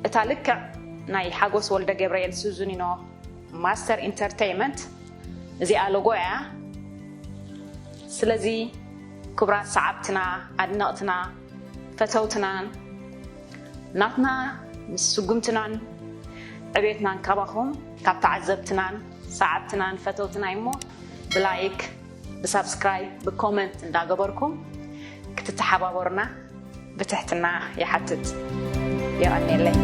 እታ ልክዕ ናይ ሓጎስ ወልደ ገብርኤል ሱዙኒኖ ማስተር ኢንተርቴይመንት እዚኣ ሎጎ እያ። ስለዚ ክቡራት ሰዓብትና፣ ኣድነቕትና፣ ፈተውትናን ናትና ምስ ስጉምትናን ዕቤትናን ካባኹም ካብ ተዓዘብትናን ሰዓብትናን ፈተውትና እሞ ብላይክ ብሳብስክራይብ ብኮመንት እንዳገበርኩም ክትተሓባበሩና ብትሕትና ይሓትት። የቐንየለይ።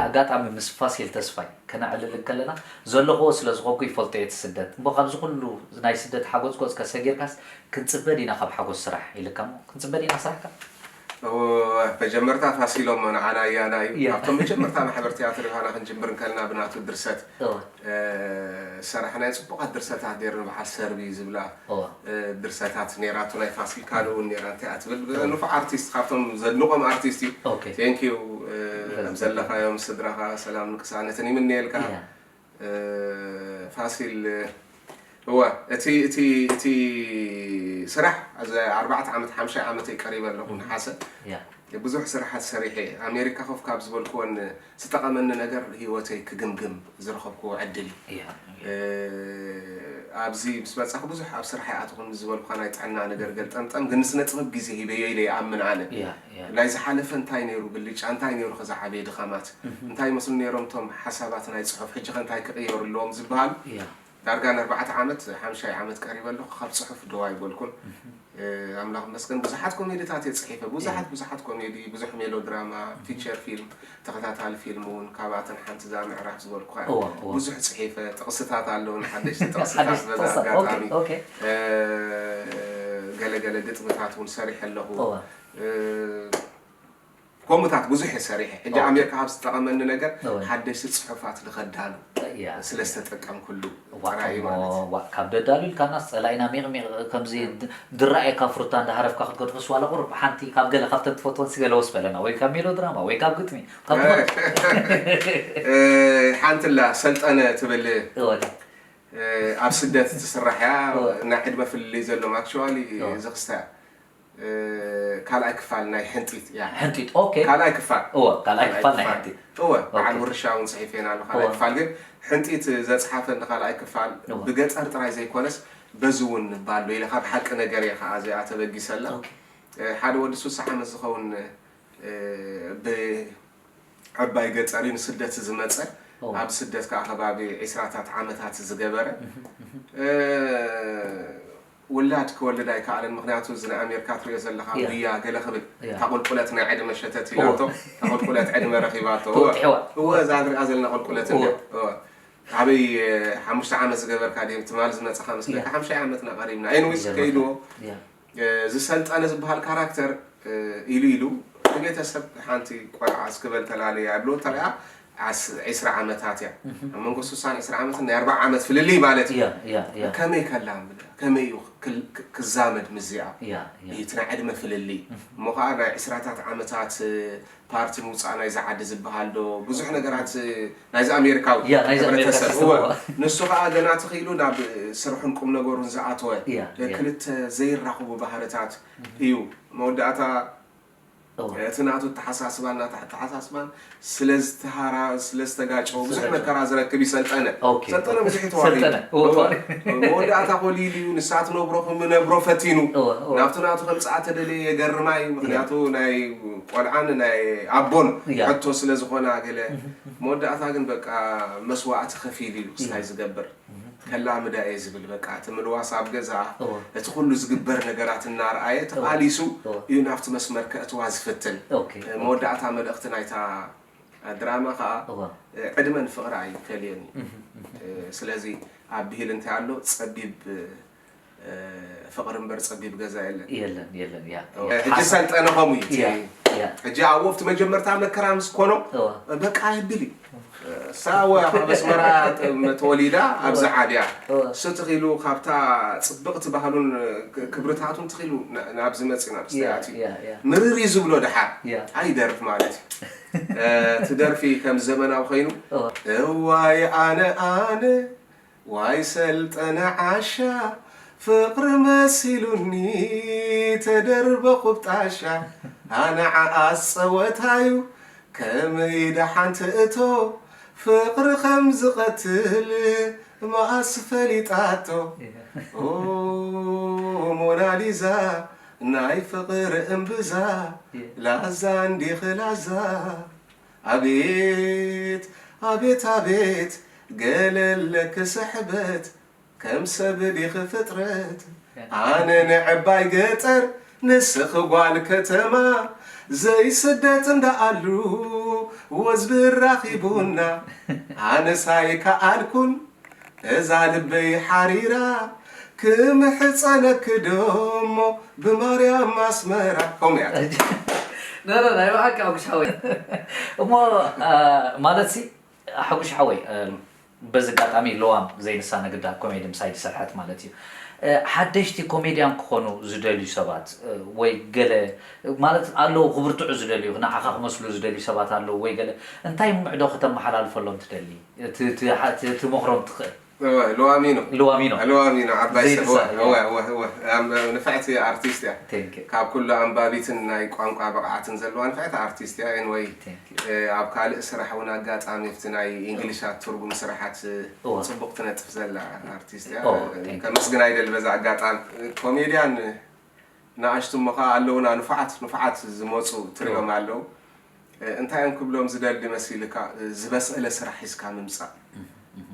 ኣጋጣሚ ምስ ፋሲል ተስፋይ ከነዕልል እንከለና ዘለኽዎ ስለ ዝኾንኩ ይፈልጦ እየ እቲ ስደት። እሞ ካብዚ ኩሉ ናይ ስደት ሓጎጽጎጽ ከሰጊርካስ ክንጽበ ዲና ካብ ሓጎስ ስራሕ ኢልካ እሞ ክንጽበ ዲና ስራሕካ? መጀመርታ ፋሲሎም ንዓና እያና እዩ። ያ። ካብቶም መጀመርታ ማሕበር ትያትር ዮሃና ክንጅምር እንከልና ብናቱ ድርሰት እወ፣ ዝሰራሕናዮ ጽቡቓት ድርሰታት ነይሩ። በዓል ሰርቢ ዝብላ እወ። ድርሰታት ነይራቱ። ናይ ፋሲል ካልእ እውን ነይራ። እንታይ እያ ትብል? ንፉዕ ኣርቲስት፣ ካብቶም ዘድንቖም ኣርቲስት እዩ። ኦኬ። ቴንኪዩ። ከም ዘለኻዮም ስድራኻ ሰላምን ቅሳነትን ይምነየልካ። ያ። ፋሲል እወ፣ እቲ እቲ እቲ ስራሕ እዚ ኣርባዕተ ዓመት ሓምሻይ ዓመተይ ቀሪበ ኣለኹ። ነሓሰ ያ። ብዙሕ ስራሓት ሰሪሐ ኣሜሪካ ኮፍ ካብ ዝበልኩወን ዝጠቐመኒ ነገር ህይወተይ ክግምግም ዝረኸብኩዎ ዕድል እዩ። ያ። ኣብዚ ምስ መጻኹ ብዙሕ ኣብ ስራሕ ይኣትኹን ዝበልኩኻ ናይ ጥዕና ነገር ገልጠምጠም ግን ንስነ ጥበብ ግዜ ሂበዮ ኢለ ይኣምን ኣነ። ያ። ያ። ናይ ዝሓለፈ እንታይ ነይሩ ብልጫ እንታይ ነይሩ ከዝዓበየ ድኻማት እንታይ ይመስሉ ነይሮም እቶም ሓሳባት ናይ ጽሑፍ ሕጂ ከ እንታይ ክቕየሩ ኣለዎም ዝበሃሉ ያ። ዳርጋ ንኣርባዕተ ዓመት ሓምሻይ ዓመት ቀሪበ ኣለኹ። ካብ ጽሑፍ ደው ኣይበልኩን። ኣምላኽ ይመስገን ብዙሓት ኮሜድታት እየ ጽሒፈ። ብዙሓት ብዙሓት ኮሜዲ፣ ብዙሕ ሜሎድራማ፣ ፊቸር ፊልም፣ ተኸታታሊ ፊልም እውን ካብኣተን ሓንቲ እዛ ምዕራፍ ዝበልኩኻ እያ። እወ፣ እወ። ብዙሕ ጽሒፈ፣ ጥቕስታት ኣለውን ሓደሽቲ ጥቕስታት ሓደሽቲ በዛ ጥቕስታት፣ ኣጋጣሚ ኦኬ፣ ኦኬ። ገለገለ ግጥምታት እውን ሰሪሐ ኣለኹ። እወ። ከምኡታት ብዙሕ እየ ሰሪሐ። ሕጂ ኦኬ። ኣሜሪካ ካብ ዝጠቐመኒ ነገር እወ። ሓደሽቲ ጽሑፋት ንኸዳሉ ያ። ስለ ዝተጠቀምኩሉ ዋእ፣ ጥራይ እዩ እሞ፣ ማለት እዩ። ዋእ፣ ካብ ደዳሉ ኢልካናስ ጸላኢና ሚቕሚቕ ከምዚ ድ- ድራኤ ካብ ፍሩታ እንዳሃረፍካ ክትገድፎስ ዋላ ቁሩብ ሓንቲ ካብ ገለ ካብተን ትፈትወን ስገለ ወስ በለና ወይ ካብ ሜሎድራማ ወይ ካብ ግጥሚ ካብ ትፈት- ሓንትላ ሰልጠነ ትብል እወ ኣብ ስደት ትስራሕ እያ። እወ። ናይ ዕድመ ፍልልይ ዘለዎም ኣክቹዋሊ እወ። ዝኽስታ ካልኣይ ክፋል ናይ ሕንጢት እያ። ሕንጢት ኦኬ ካልኣይ ክፋል እወ ካልኣይ ክፋል ናይ ሕንጢት እወ በዓል ኦኬ። ውርሻ እውን ጽሒፈ ኢና ኣሎ ካልኣይ እወ። ክፋል ግን ሕንጢት ዘጽሓፈ ንካልኣይ ክፋል እወ። ብገጠር ጥራይ ዘይኮነስ በዚ እውን ባሎ ኢለ ካብ ሓቂ ነገር እየ ከዓ እዚኣ ተበጊሰላ። ኦኬ። ሓደ ወዲ ሱሳ ዓመት ዝኸውን ብ ዕባይ ገጠር እዩ ንስደት ዝመፀ። ኦ። ኣብ ስደት ከዓ ከባቢ ዒስራታት ዓመታት ዝገበረ ውላድ ክወልድ ኣይከኣለን። ምክንያቱ እዚ ናይ ኣሜሪካ ትሪኦ ዘለካ ያ። ጉያ ገለ ክብል ያ። እታ ቁልቁለት ናይ ዕድመ ሸተት ኦ። ኢላቶ እታ ቁልቁለት ዕድመ ረኪባቶ። ተወጢሕዋ። እወ እዛ ንሪኣ ዘለና ቁልቁለት እወ። እንድያ። እወ። ኣበይ ሓሙሽተ ዓመት ዝገበርካ ድዮም ትማል ዝመፀኻ መስለካ ያ። ሓምሻይ ዓመትና ቀሪብና ኤንዊስ ይገርመካ። ከይድዎ ያ። ዝሰልጠነ ዝበሃል ካራክተር ኢሉ ኢሉ ንቤተሰብ ሓንቲ ቆልዓ እስክበል ተላለያ ይብሎ ተሪኣ ዓስ- ዒስራ ዓመታት እያ ኣብ መንጎ ሱሳን ዒስራ ዓመትን ናይ ኣርባዓ ዓመት ፍልልይ ማለት እዩ ያ፣ ያ፣ ያ። ከመይ ከላምዳ ከመይ እዩ ክል- ክ- ክዛመድ ምዚኣ ያ፣ ያ። እቲ ናይ ዕድመ ፍልልይ እሞ ከዓ ናይ ዒስራታት ዓመታት ፓርቲ ምውፃእ ናይዚ ዓዲ ዝበሃል ዶ ብዙሕ ነገራት ናይዚ ኣሜሪካዊ ያ፣ ናይዚ ኣሜሪካ ሕብረተሰብ ሲስተም፣ እወ እወ። ንሱ ከዓ ገና ተኽኢሉ ናብ ስርሑን ቁም ነገሩን ዝኣተወ ያ፣ ያ። ክልተ ዘይራኸቡ ባህርታት እዩ መወዳእታ እወ። እቲ ናቱ ተሓሳስባን ናታ ተሓሳስባን ስለ ዝተሃራ ስለ ዝተጋጨው ብዙሕ ዝተጋጨው። መከራ ዝረክብ ይሰልጠነ ኦኬ። ሰልጠነ ብዙሕ ሰልጠነ፣ እወ፣ ተዋሪ። መወዳእታ ኮሊሉ እዩ ንሳ ትነብሮ ክምነብሮ ፈቲኑ እወ፣ እወ። ናብቲ ናቱ ከምፅኣ ተደለየ የገርማ እዩ ምክንያቱ ናይ ቆልዓን ናይ ኣቦን ያ። ሕቶ ስለ ዝኾነ ገለ መወዳእታ ግን በቃ መስዋእቲ ከፊል እዩ ስታይ ዝገብር ከላምዳ እየ ዝብል በቃ እቲ ምልዋስ ኣብ ገዛ እወ። እቲ ኩሉ ዝግበር ነገራት እናርኣየ ተቓሊሱ እወ። እዩ ናብቲ መስመር ከእትዋ ዝፍትን ኦኬ። መወዳእታ መልእኽቲ ናይታ ድራማ ከዓ እወ። ዕድመን ፍቕሪ ኣይፈልዮን እዩ ስለዚ ኣብ ብሂል እንታይ ኣሎ ጸቢብ ፍቕሪ እምበር ጸቢብ ገዛ የለን የለን የለን ያ ሕጂ ሰልጠነ ከምኡ እዩ ያ ያ ሕጂ ኣብቲ መጀመርታ መከራ ምስ ኮኖ እወ። በቃ ይብል እዩ ሳወ ካብ ኣስመራ ተ- ተወሊዳ ኣብዚ ዓብያ እወ። እሱ ትኽኢሉ ካብታ ፅብቕቲ ባህሉን ክ- ክብርታቱን ትኽኢሉ ና- ናብዚ መፂ ናብ Yeah, ስተያት yeah, yeah. ምርር እዩ ዝብሎ ድሓር Yeah. ኣይደርፍ ማለት እዩ እ፣ እቲ ደርፊ ከም ዘመናዊ ኮይኑ እወ። እዋይ ኣነ ኣነ ዋይ ሰልጠነ ዓሻ ፍቕሪ መሲሉኒ ተደርበ ቁብጣሻ ኣነ ዓኣስ ጸወታዩ ከመይ ደሓን ትእቶ ፍቕሪ ከም ዝቐትል መኣስ ፈሊጣቶ ኦ ሞናሊዛ ናይ ፍቕሪ እምብዛ ላዛ እንዲኺ ላዛ ኣቤት ኣቤት ኣቤት ገለለኪ ስሕበት ከም ሰብ ዲኺ ፍጥረት ኣነ ንዕባይ ገጠር ንስኺ ጓል ከተማ ዘይስደት እንዳኣሉ ወዝቢ ራኺቡና ኣነስ ኣይከኣልኩን እዛ ልበይ ሓሪራ ክምሕፀነኪ ዶሞ ብማርያም ኣስመራ ከምኡ እያ ነረ ናይ ብሓቂ ሓጉሽ ሓወይ እሞ አ፣ ማለት ሲ ሓጉሽ ሓወይ አ፣ በዚ ኣጋጣሚ ለዋም ዘይንሳ ነግዳ ኮሜዲ ምሳይ ዝሰርሐት ማለት እዩ አ፣ ሓደሽቲ ኮሜድያን ክኾኑ ዝደልዩ ሰባት አ፣ ወይ ገለ ማለት ኣለዉ ክብርትዑ ዝደልዩ ንዓኻ ክመስሉ ዝደልዩ ሰባት ኣለዉ ወይ ገለ እንታይ ምዕዶ ከተመሓላልፈሎም ትደሊ እቲ- እቲ- እቲ- ትመኽሮም ትኽእል እወ፣ ለዋሚኖ ለዋሚኖ ለዋሚኖ ዓባይ ሰብ ዘይትንሳእ፣ እወ፣ እወ፣ እወ፣ እወ። ኣም- ንፍዕቲ ኣርቲስት እያ Thank you. ካብ ኩሉ ኣንባቢትን ናይ ቋንቋ ብቕዓትን ዘለዋ ንፍዕቲ ኣርቲስት እያ ኤንወይ Thank you. እ፣ ኣብ ካልእ ስራሕ እውን ኣጋጣሚ ኣብቲ ናይ ኢንግሊሻት ትርጉም ስራሓት እ፣ እወ። ፅቡቅ ትነጥፍ ዘላ ኣርቲስት እያ እወ፣ thank you. ከመስግና ይደሊ በዛ ኣጋጣሚ እ፣ ኮሜድያን ንኣሽቱ እሞ ከዓ ኣለውና ንፉዓት ንፉዓት ዝመፁ ትሪኦም ኣለዉ እ፣ እንታይ እዮም ክብሎም ዝደሊ መሲልካ እ፣ ዝበሰለ ስራሕ ሒዝካ ምምፃእ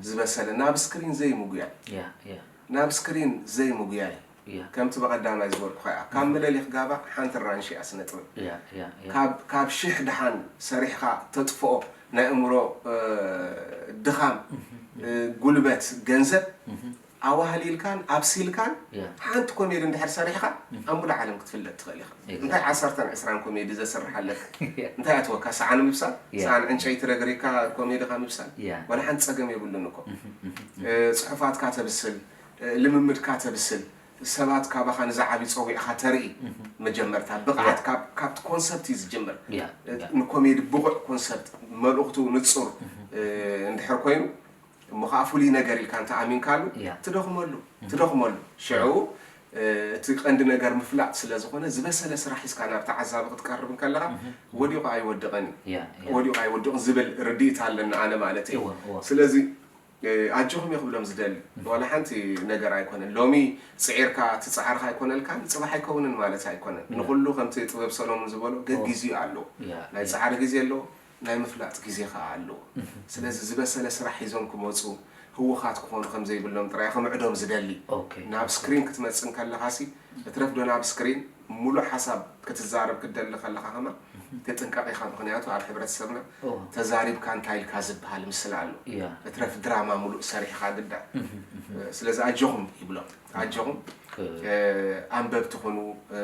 ዝበሰለ ናብ ስክሪን ዘይምጉያይ Yeah, yeah, ናብ ስክሪን ዘይምጉያይ yeah, ከምቲ ብቐዳማይ ዝበልኩኻ እያ ካብ መለሊኽ ጋባ ሓንቲ ራንሺ እያ ስነ ጥበብ yeah, yeah, yeah. ካብ ካብ ሽሕ ድሓን ሰሪሕኻ ተጥፍኦ ናይ እምሮ እ፣ ድኻም እ፣ ጉልበት ገንዘብ ኣዋህሊልካን ኣብሲልካን Yeah. ሓንቲ ኮሜዲ እንድሕር ሰሪሕካ ኣብ ሙሉእ ዓለም ክትፍለጥ ትኽእል ኢኻ Exactly. እንታይ ዓሰርተን ዕስራን ኮሜዲ ዘስርሕ ኣለካ Yeah. እንታይ ኣትወካ ሰዓን ምብሳል Yeah. ሰዓን ዕንጨይቲ ረግሪካ ኮሜድኻ ምብሳል Yeah. ዋላ ሓንቲ ፀገም የብሉን እኮ እ፣ ፅሑፋትካ ተብስል እ፣ ልምምድካ ተብስል ሰባት ካባኻ ንዝዓብዩ ፀዊዕኻ ተርኢ መጀመርታ ብቕዓት ካብ- ካብቲ ኮንሰፕት እዩ ዝጅምር Yeah, እ፣ yeah. ንኮሜዲ ብቑዕ ኮንሰፕት መልእኽቱ ንፁር እ፣ እንድሕር ኮይኑ እሞ ከዓ ፍሉይ ነገር ኢልካ እንተ ኣሚንካሉ Yeah. ትደኽመሉ ትደኽመሉ ሽዑ እ፣ እቲ ቀንዲ ነገር ምፍላጥ ስለ ዝኾነ ዝበሰለ ስራሕ ሒዝካ ናብ ተዓዛቢ ክትቀርብ እንከለኻ ወዲቑ ኣይወድቕን እዩ Yeah, yeah. ወዲቑ ኣይወድቕን ዝብል ርድኢት ኣለና ኣነ ማለት እዩ እወ፣ እወ። ስለዚ እ፣ ኣጆኹም እየ ክብሎም ዝደሊ ዋላ ሓንቲ ነገር ኣይኮነን ሎሚ ፅዒርካ እቲ ፃዕርካ ኣይኮነልካን ፅባሕ ኣይከውንን ማለት ኣይኮነን ንኩሉ ከምቲ ጥበብ ሰሎሞን ዝበሎ ገጊዜኡ ኣለዎ Yeah, ናይ yeah. ፃዕሪ ግዜ ኣለዎ ናይ ምፍላጥ ግዜ ከዓ ኣለዎ ስለዚ ዝበሰለ ስራሕ ሒዞም ክመፁ ህውኻት ክኾኑ ከም ዘይብሎም ጥራይ ክምዕዶም ዝደሊ Okay. ናብ ስክሪን ክትመፅእ እንከለኻሲ እትረፍዶ ናብ ስክሪን ሙሉእ ሓሳብ ክትዛረብ ክትደሊ ከለኻ ከማ ትጥንቀቕ ኢኻ ምክንያቱ ኣብ ሕብረተሰብና እወ። ተዛሪብካ እንታይ ኢልካ ዝበሃል ምስላ ኣሎ Yeah. እትረፍ ድራማ ሙሉእ ሰሪሕኻ ግዳ ስለዚ ኣጆኹም ይብሎም ኣጆኹም ክ- እ፣ ኣንበብቲ ኩኑ እ፣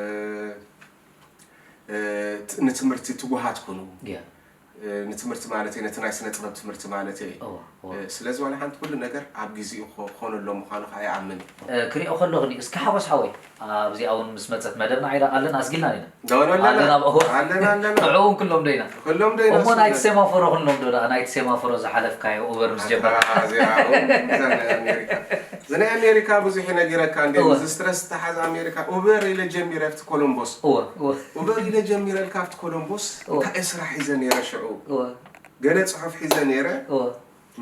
እ፣ ት- ንትምህርቲ ትጉሃት ኩኑ Yeah. እ፣ ንትምህርቲ ማለት ነቲ ናይ ስነ ጥበብ ትምህርቲ ማለት እወ፣ እወ። ስለዚ ዋላ ሓንቲ ኩሉ ነገር ኣብ ግዜኡ ክኾነሎ ምዃኑ ከዓ ይኣምን እ፣ ክሪኦ ከለኹ ድዩ እስኪ ሓጎስ ሓወይ ኣብዚኣ እውን ምስ መፀት መደብና ዒላ ኣለና ኣስጊልና ኢና ደወሎ ኣለና ኣለና ብእኹ ኣለና ኣለና ንዕኡ እውን ክሎም ዶ ኢና ኩሎም ዶ ኢና እሞ ናይቲ ሴማፎሮ ክሎም ዶ ደኣ ናይቲ ሴማፎሮ ዝሓለፍካዮ ኡበር ምስ ጀመረ ኣሜሪካ እዚ ናይ ኣሜሪካ ብዙሕ ነጊረካ እንዲ እወ። እዚ ስትረስ ተሓዝ ኣሜሪካ ኡበር ኢለ ጀሚረ ኣብቲ ኮሎምቦስ እወ እወ ኡበር ኢለ ጀሚረልካ ኣብቲ ኮሎምቦስ እወ። እንታይ ስራሕ ሒዘ ነይረ ሽዑ እወ ገለ ፅሑፍ ሒዘ ነይረ እወ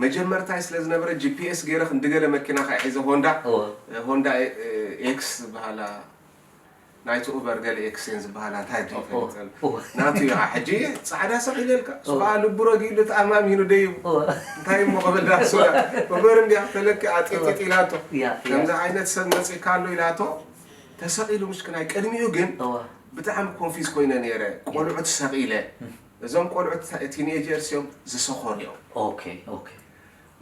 መጀመርታይ ስለ ዝነበረ ጂፒኤስ ገይረ ክንዲ ገለ መኪና ከዓ ሒዘ ሆንዳ እወ ሆንዳ ኤክስ ዝበሃላ ናይቲ ኡበር ገለ ኤክስን ዝበሃላ እንታይ ድዩ እወ ይፈልጠሉ እወ ናቱ እዩ ከዓ ሕጂ ፃዕዳ ሰቕ ኢለልካ እሱ ከዓ ልቡ ረጊሉ ተኣማሚኑ ደይቡ እወ እንታይ እሞ ክብል ዳሱ ኡበር እንዲያ ተለኪ ኣጢጢጥ ኢላቶ ያ ያ ከምዚ ዓይነት ሰብ መፂካ ኣሎ ኢላቶ ተሰቒሉ ምሽክናይ ቅድሚኡ ግን እወ ብጣዕሚ ኮንፊዝ ኮይነ ነይረ ቆልዑት ሰቒለ እዞም ቆልዑት ቲኔጀርስ እዮም ዝሰኾሩ እዮም ኦኬ ኦኬ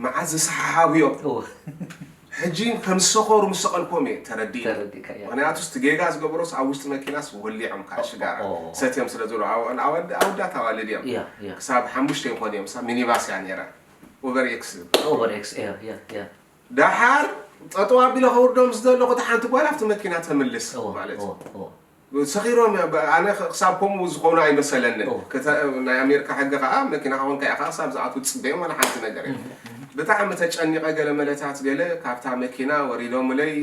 መዓዝ ዝሰሓሓቡ እዮም እወ ሕጂ ከም ዝሰኾሩ ምስ ሰቐልኮም እየ ተረዲእ ተረዲእካ እያ ምክንያቱ እቲ ጌጋ ዝገበሮስ ኣብ ውሽጢ መኪናስ ወሊዖም ከዓ ሽጋራ ኦ። ሰትዮም ስለ ዝብሉ ኣወዳት ኣዋልድ እዮም ያ ያ ክሳብ ሓሙሽተ ይኾኑ እዮም ሳብ ሚኒባስ እያ ነይራ ኡበር ኤክስ። ኦቨር ኤክስ ያ ያ ያ ደሓር ጠጠው ኣቢለ ከውርዶ ምስ ዘለኹ፣ እቲ ሓንቲ ጓል ኣብቲ መኪና ተምልስ እዎ ማለት እዩ። እዎ እዎ ሰኺሮም እዮም። ኣነ ክሳብ ከምኡ ዝኾኑ ኣይመሰለንን። እዎ። ክተ- ናይ ኣሜሪካ ሕጊ ከዓ መኪና ከውን ከያ ከዓ ክሳብ ዝኣትዉ ትፅበዮም ዋላ ሓንቲ ነገር እዩ። ብጣዕሚ ተጨኒቐ፣ ገለ መለታት ገለ ካብታ መኪና ወሪዶምለይ፣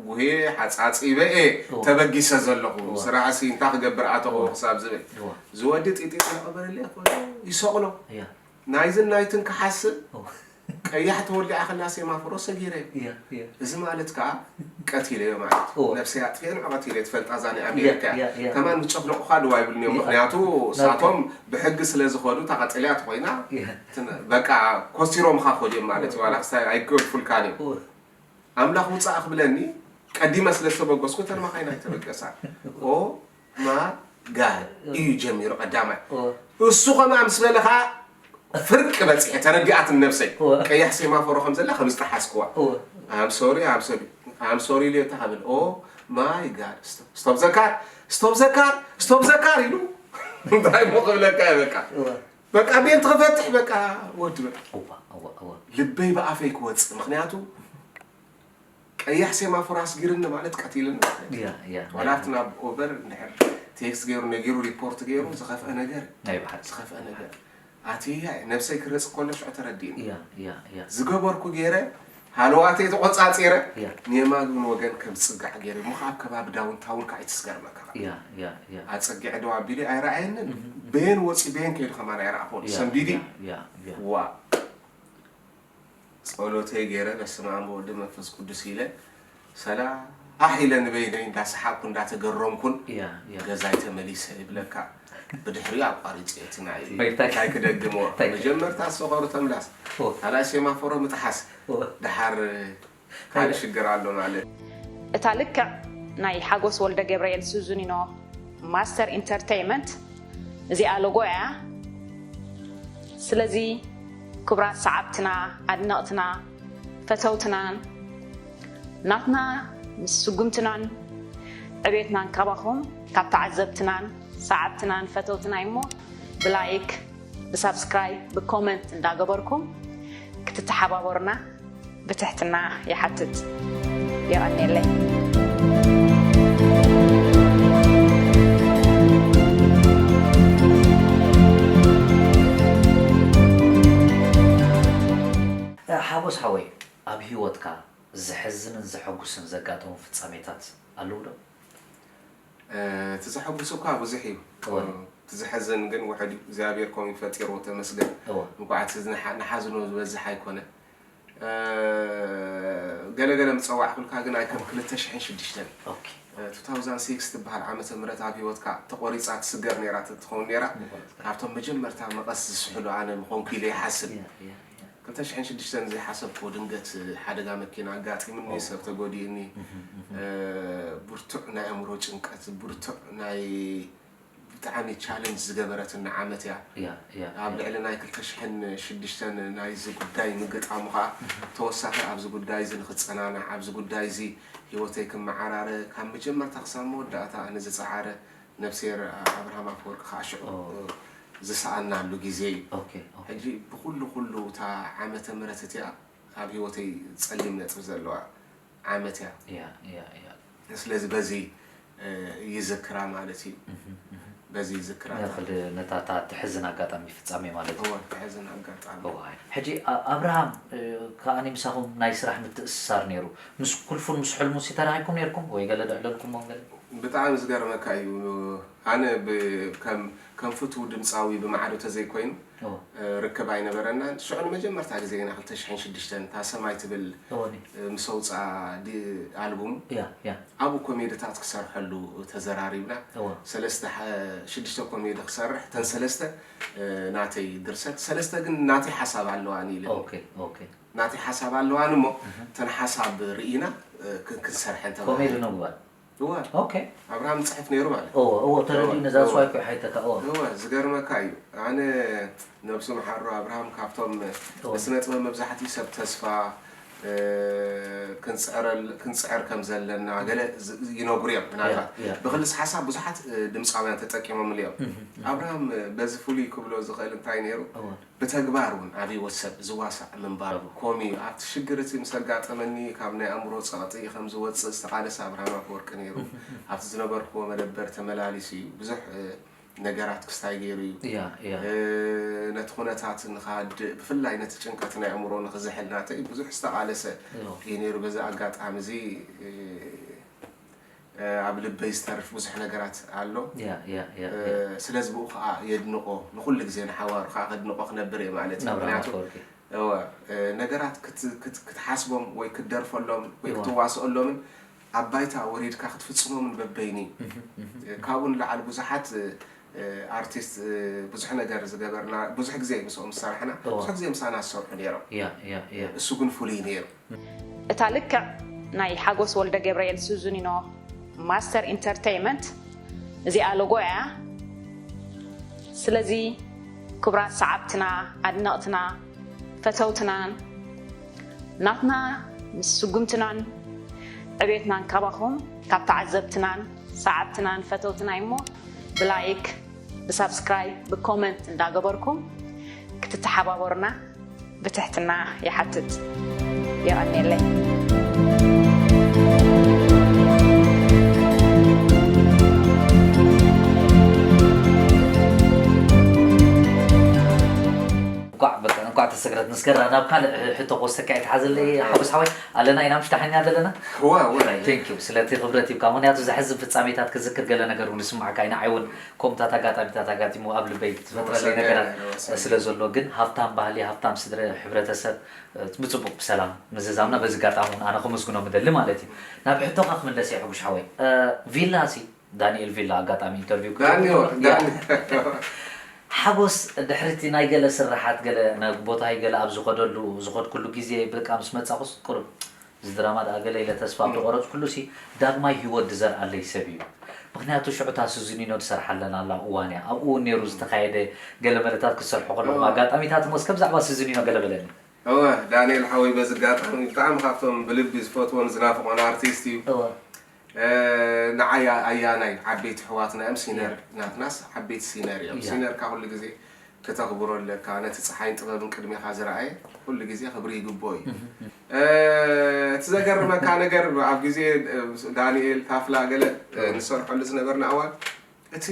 ጉሄ ሓፃፂበ እየ እዎ። ተበጊሰ ዘለኹ። እዎ። ስራሕሲ እንታይ ክገብር ኣተኹ እዎ። ክሳብ ዝብል እዎ ዝወዲ ጢጢ እናቐበረለይ ይሰቕሎ። ያ ናይዝን ናይትን ክሓስብ እዎ ቀያሕ ተወሊዓ ከላ ሴማፎሮ ሰጊረ። ያ ያ እዚ ማለት ከዓ ቀቲለዮ ማለት እዩ። እዎ። ነብሰይ ኣጥፊኤ ንዑ ቀቲለ ትፈልጣ እዛ ናይ ኣሜሪካ ያ፣ ያ፣ ያ። ከማን ዝጨፍለቑኻ ድዋ ይብሉን እዮም። ያ። ምክንያቱ እሳቶም ብሕጊ ስለ ዝኸዱ እታ ቀጠልያ ተኮይና ያ ትን- በቃ ኮስቲሮምኻ ኮድዮም ማለት እዩ። ዋላ ክስታይ ኣይገድፉልካን እዮም። እዎ ኣምላኽ ውፃእ ክብለኒ ቀዲመ ስለ ዝተበገስኩ ተን መኻይን ኣይተበገሳ። ኦ ማይ ጋድ እዩ ጀሚሩ ቀዳማይ። እዎ እሱ ከምኣ ምስ በለ ከዓ ፍርቂ በፂሐ ተረዲኣትን ነብሰይ። እወ። ቀያሕ ሴማፎሮ ከም ዘላ ከም ዝጠሓስክዋ። እወ። I'm sorry I'm sorry I'm sorry ኢለ ተሃብል። ኦ ማይ ጋድ ስቶፕ ዘካር ስቶፕ ዘካር ስቶፕ ዘካር ኢሉ እንታይ ሞ ክብለካ እየ በቃ እወ። በቃ ቤል ትኸፈትሕ በቃ ወዲ በቃ እዋ እዋ እዋ ልበይ ብኣፈይ ክወፅእ ምክንያቱ ቀያሕ ሴማፎር ኣስጊርኒ ማለት ቀቲልኒ ማለት እዩ። ያ ያ ዋላ ኣብቲ ናብ ኡበር እንድሕር ቴክስት ገይሩ ነጊሩ ሪፖርት ገይሩ ዝኸፍአ ነገር ናይ ብሓቂ ዝኸፍአ ነገር ኣትያ ነብሰይ ክረፅ ከሎ ሽዑ ተረዲእኒ ያ ያ ያ ዝገበርኩ ገይረ ሃለዋተይ ተቆፃፂረ ያ። ንየማግን ወገን ከም ዝፅጋዕ ገይረ እሞ ካብ ከባቢ ዳውንታውን ከዓ ይትስገርመካ ያ ያ ያ ኣፀጊዐ ደው ኣቢለ ኣይረኣየንን በየን ወፂ በየን ከይዱ ከማን ኣይረኣኹን ያ ሰንቢዲ ያ ያ ዋ ጸሎተይ ገይረ በስመ ኣብ ወወልድ መንፈስ ቅዱስ ኢለ ሰላሕ ኢለ ንበይነይ እንዳሰሓቅኩ እንዳተገረምኩን ያ ያ ገዛይ ተመሊሰ ይብለካ። ብድሕሪኡ ኣቋሪፀ እቲ ናይ በይታይ- እንታይ ክደግሞ እንታይ- መጀመርታ ሰኸሩ ተምላስ ኦ። ካልኣይ ሴማፎሮ ምጥሓስ ኦ። ድሓር ካልእ ሽግር ኣሎ ማለት እታ ልክዕ ናይ ሓጎስ ወልደ ገብርኤል ሱዙኒኖ ማስተር ኢንተርቴይመንት እዚኣ ሎጎ እያ። ስለዚ ክቡራት ሰዓብትና ኣድነቕትና ፈተውትናን ናትና ምስ ስጉምትናን ዕቤትናን ካባኹም ካብ ተዓዘብትናን ሰዓብትናን ፈተውትናይ እሞ ብላይክ ብሳብስክራይብ ብኮመንት እንዳገበርኩም ክትተሓባበሩና ብትሕትና ይሓትት። የቐንየለይ። ሓጎስ ሓወይ ኣብ ህይወትካ ዘሕዝንን ዘሐጉስን ዘጋጠሙ ፍጻሜታት ኣለዉ ዶ? እቲ ዘሐጉስ እኳ ብዙሕ እዩ። እወ። እቲ ዘሐዝን ግን ውሕድ እዩ። እግዚኣብሔር ከምኡ ፈጢርዎ ተመስገን። እወ። እንኳዕ እቲ ዝንሓ- ንሓዝኖ ዝበዝሕ ኣይኮነ። ገለገለ ምፀዋዕኩልካ ግን ኣይከም ክልተ ሽሕን ሽዱሽተን ኦኬ። two thousand six ትበሃል ዓመተ ምህረት ኣብ ህይወትካ ተቆሪፃ ትስገር ነይራ ትኸውን ነይራ። ካብቶም መጀመርታ መቐስ ዝስሕሉ ኣነ ምኾንኩ ኢለ ይሓስብ። ያ፣ ያ፣ ያ። ክልተ ሽሕን ሽዱሽተን ዘይሓሰብኩ ድንገት ሓደጋ መኪና ኣጋጢሙኒ ሰብ ተጎዲእኒ። ብርቱዕ ናይ ኣእምሮ ጭንቀት ብርቱዕ ናይ ብጣዕሚ ቻለንጅ ዝገበረትና ዓመት እያ። ያ፣ ያ፣ ኣብ ያ። ልዕሊ ናይ ክልተ ሽሕን ሽዱሽተን ናይዚ ጉዳይ ምግጣሙ ከዓ ተወሳኺ ኣብዚ ጉዳይ እዚ ንክፀናናዕ ኣብዚ ጉዳይ እዚ ህይወተይ ክመዓራረ ካብ መጀመርታ ክሳብ መወዳእታ ኣነ ዝፀዓረ ነብስሄር ኣብርሃም ኣፈወርቂ ከዓ ሽዑ ኦ። ዝሰኣናሉ ግዜ እዩ። ኦኬ፣ ኦኬ። ሕጂ ብኩሉ ኩሉ እታ ዓመተ ምህረት እቲኣ ኣብ ህይወተይ ፀሊም ነጥቢ ዘለዋ ዓመት እያ። ያ፣ ያ፣ ያ። ስለዚ በዚ ይዝክራ ማለት እዩ። በዚ ይዝክራ ነኽል ነታ እታ ትሕዝን ኣጋጣሚ ፍጻሜ ማለት እዩ። እወ ትሕዝን ኣጋጣሚ እዋይ። ሕጂ ኣ- ኣብርሃም እ፣ ከኣኒ ምሳኹም ናይ ስራሕ ምትእስሳር ነይሩ። ምስ ኩልፉን ምስ ሕልሙን ሲ ተራኺብኩም ነይርኩም ወይ ገለ ደዕለልኩሞም ገለ? ብጣዕሚ ዝገርመካ እዩ። ኣነ ብ- ከም ከም ፍቱው ድምፃዊ ብማዕዶ ተዘይኮይኑ እወ። እ፣ ርክብ ኣይነበረናን። ሽዑ ንመጀመርታ ግዜ ኢና ክልተ ሽሕን ሽዱሽተን እታ ሰማይ ትብል እወኒ። እ፣ ምስ ኣውፅኣ ዲ- ኣልቡም ያ፣ ያ። ኣብኡ ኮሜድታት ክሰርሐሉ ተዘራሪብና እወ። ሰለስተ ሓ- ሽዱሽተ ኮሜዲ ክሰርሕ እተን ሰለስተ እ፣ ናተይ ድርሰት ሰለስተ ግን ናተይ ሓሳብ ኣለዋኒ ኢለ ኦኬ፣ ኦኬ። ናተይ ሓሳብ ኣለዋኒ እሞ እተን ሓሳብ ርኢና እ፣ ክ- ክንሰርሐን ተባሂሉ ኮሜዲ ንምግባር። እወ ኦኬ። ኣብርሃም ዝፅሕፍ ነይሩ ማለት እወ፣ እወ፣ ተረዲኡ እወ፣ ነዛ እወ። ስዋይ ኮይ ሓይተካ። እወ። እወ ዝገርመካ እዩ ኣነ ነብሱ መሓሮ ኣብርሃም ካብቶም እወ። ብስነ ጥበብ መብዛሕትኡ ሰብ ተስፋ ክንፅዕር ከም ዘለና ገለ ይነግሩ እዮም። ምናልባት ብክልስ ሓሳብ ብዙሓት ድምፃውያን ተጠቂሞምሉ እዮም። ኣብርሃም በዚ ፍሉይ ክብሎ ዝኽእል እንታይ ነይሩ? ብተግባር እውን ኣብ ህይወት ሰብ ዝዋሳእ ምንባሩ። ከምኡ እዩ። ኣብቲ ሽግር እቲ ምስ ኣጋጠመኒ ካብ ናይ ኣእምሮ ፀቕጢ ከም ዝወፅእ ዝተቓለሰ ኣብርሃም ኣፈወርቂ ነይሩ። ኣብቲ ዝነበርክዎ መደበር ተመላሊሱ እዩ ብዙሕ ነገራት ክስታይ ገይሩ እዩ። ነቲ ኩነታት ንኻድእ፣ ብፍላይ ነቲ ጭንቀት ናይ ኣእምሮ ንኽዝሕል ናተይ ብዙሕ ዝተቓለሰ እዩ ነይሩ። በዚ ኣጋጣሚ እዚ ኣብ ልበይ ዝተርፍ ብዙሕ ነገራት ኣሎ። ስለዚ ብኡ ከዓ የድንቆ፣ ንኩሉ ግዜ ንሓዋሩ ከዓ ከድንቆ ክነብር እየ ማለት እዩ። ምክንያቱ ነገራት ክትሓስቦም ወይ ክትደርፈሎም ወይ ክትዋስኦሎምን ኣብ ባይታ ወሪድካ ክትፍፅሞምን በበይኒ እዩ። ካብኡ ንላዕሊ ብዙሓት ኣርቲስት ብዙሕ ነገር ዝገበርና፣ ብዙሕ ግዜ ምስኦም ዝሰራሕና፣ ብዙሕ ግዜ ምሳና ዝሰርሑ ነይሮም። እሱ ግን ፍሉይ ነይሩ። እታ ልክዕ ናይ ሓጎስ ወልደ ገብርኤል ሱዙኒኖ ማስተር ኢንተርተይመንት እዚኣ ሎጎ እያ። ስለዚ ክቡራት ሰዓብትና፣ ኣድነቕትና፣ ፈተውትናን ናትና ስጉምትናን ዕቤትናን ካባኹም ካብ ተዓዘብትናን ሰዓብትናን ፈተውትና እሞ ብላይክ ብሳብስክራይብ ብኮመንት እንዳገበርኩም ክትተሓባበሩና ብትሕትና ይሓትት። የቐንየለይ። እንኳዕ በቃ እንኳዕ ተሰግረት ንስገራ ናብ ካልእ ሕቶ ክወስደካ እየ። ተሓዘለይ ሓጎስ ሓወይ ኣለና ኢና ምሽ ዳሕና ዘለና። እወ እወ። Thank you ስለቲ ክብረት ሂብካ ምክንያቱ ዘሕዝን ፍጻሜታት ክዝክር ገለ ነገር እውን ይስማዓካ እዩ። ንዓይ እውን ከምኡታት ኣጋጣሚታት ኣጋጢሙ ኣብ ልበይ ዝፈጥረለይ ነገራት ስለ ዘሎ ግን ሃብታም ባህሊ ሃብታም ስድረ ሕብረተሰብ ብጽቡቅ ብሰላም ምዝዛምና በዚ ኣጋጣሚ እውን ኣነ ከመስግኖም እደሊ ማለት እዩ። ናብ ሕቶኻ ክምለስ እየ ሕጉሽ ሓወይ። ቪላ ሲ ዳንኤል ቪላ ኣጋጣሚ ኢንተርቪው ክትገብር ዳኒ ዳኒ ሓጎስ ድሕሪቲ ናይ ገለ ስራሓት ገለ ናብ ቦታይ ገለ ኣብ ዝኸደሉ ዝኸድኩሉ ግዜ በቃ ምስ መጻኹስ ቁሩብ እዚ ድራማ ደኣ ገለ ኢለ ተስፋ ኣብ ዝቆረጽኩሉ ሲ ዳግማይ ህይወት ዝዘርኣለይ ሰብ እዩ። ምኽንያቱ ሽዑ እታ ስዝኒኖ ትሰርሓለን ኣላ እዋን እያ። ኣብኡ እውን ነይሩ ዝተኻየደ ገለ መለታት ክትሰርሑ ከለኹም ኣጋጣሚታት እሞ እስከ ብዛዕባ ስዝኒኖ ገለ በለኒ። እወ ዳንኤል ሓወይ በዚ ኣጋጣሚ ብጣዕሚ ካብቶም ብልቢ ዝፈትዎን ዝናፍቖን ኣርቲስት እዩ። ንዓይ ኣያናይ ዓበይቲ ኣሕዋትና እዮም ሲነር ናትናስ ዓበይቲ ሲነር እዮም። ሲነርካ ኩሉ ግዜ ክተኽብሮ ኣለካ። ነቲ ፀሓይን ጥበብን ቅድሜኻ ዝረኣየ ኩሉ ግዜ ክብሪ ይግብኦ እዩ። እቲ ዘገርመካ ነገር ኣብ ግዜ ዳንኤል ታፍላ ገለ ንሰርሐሉ ዝነበርና እዋን እቲ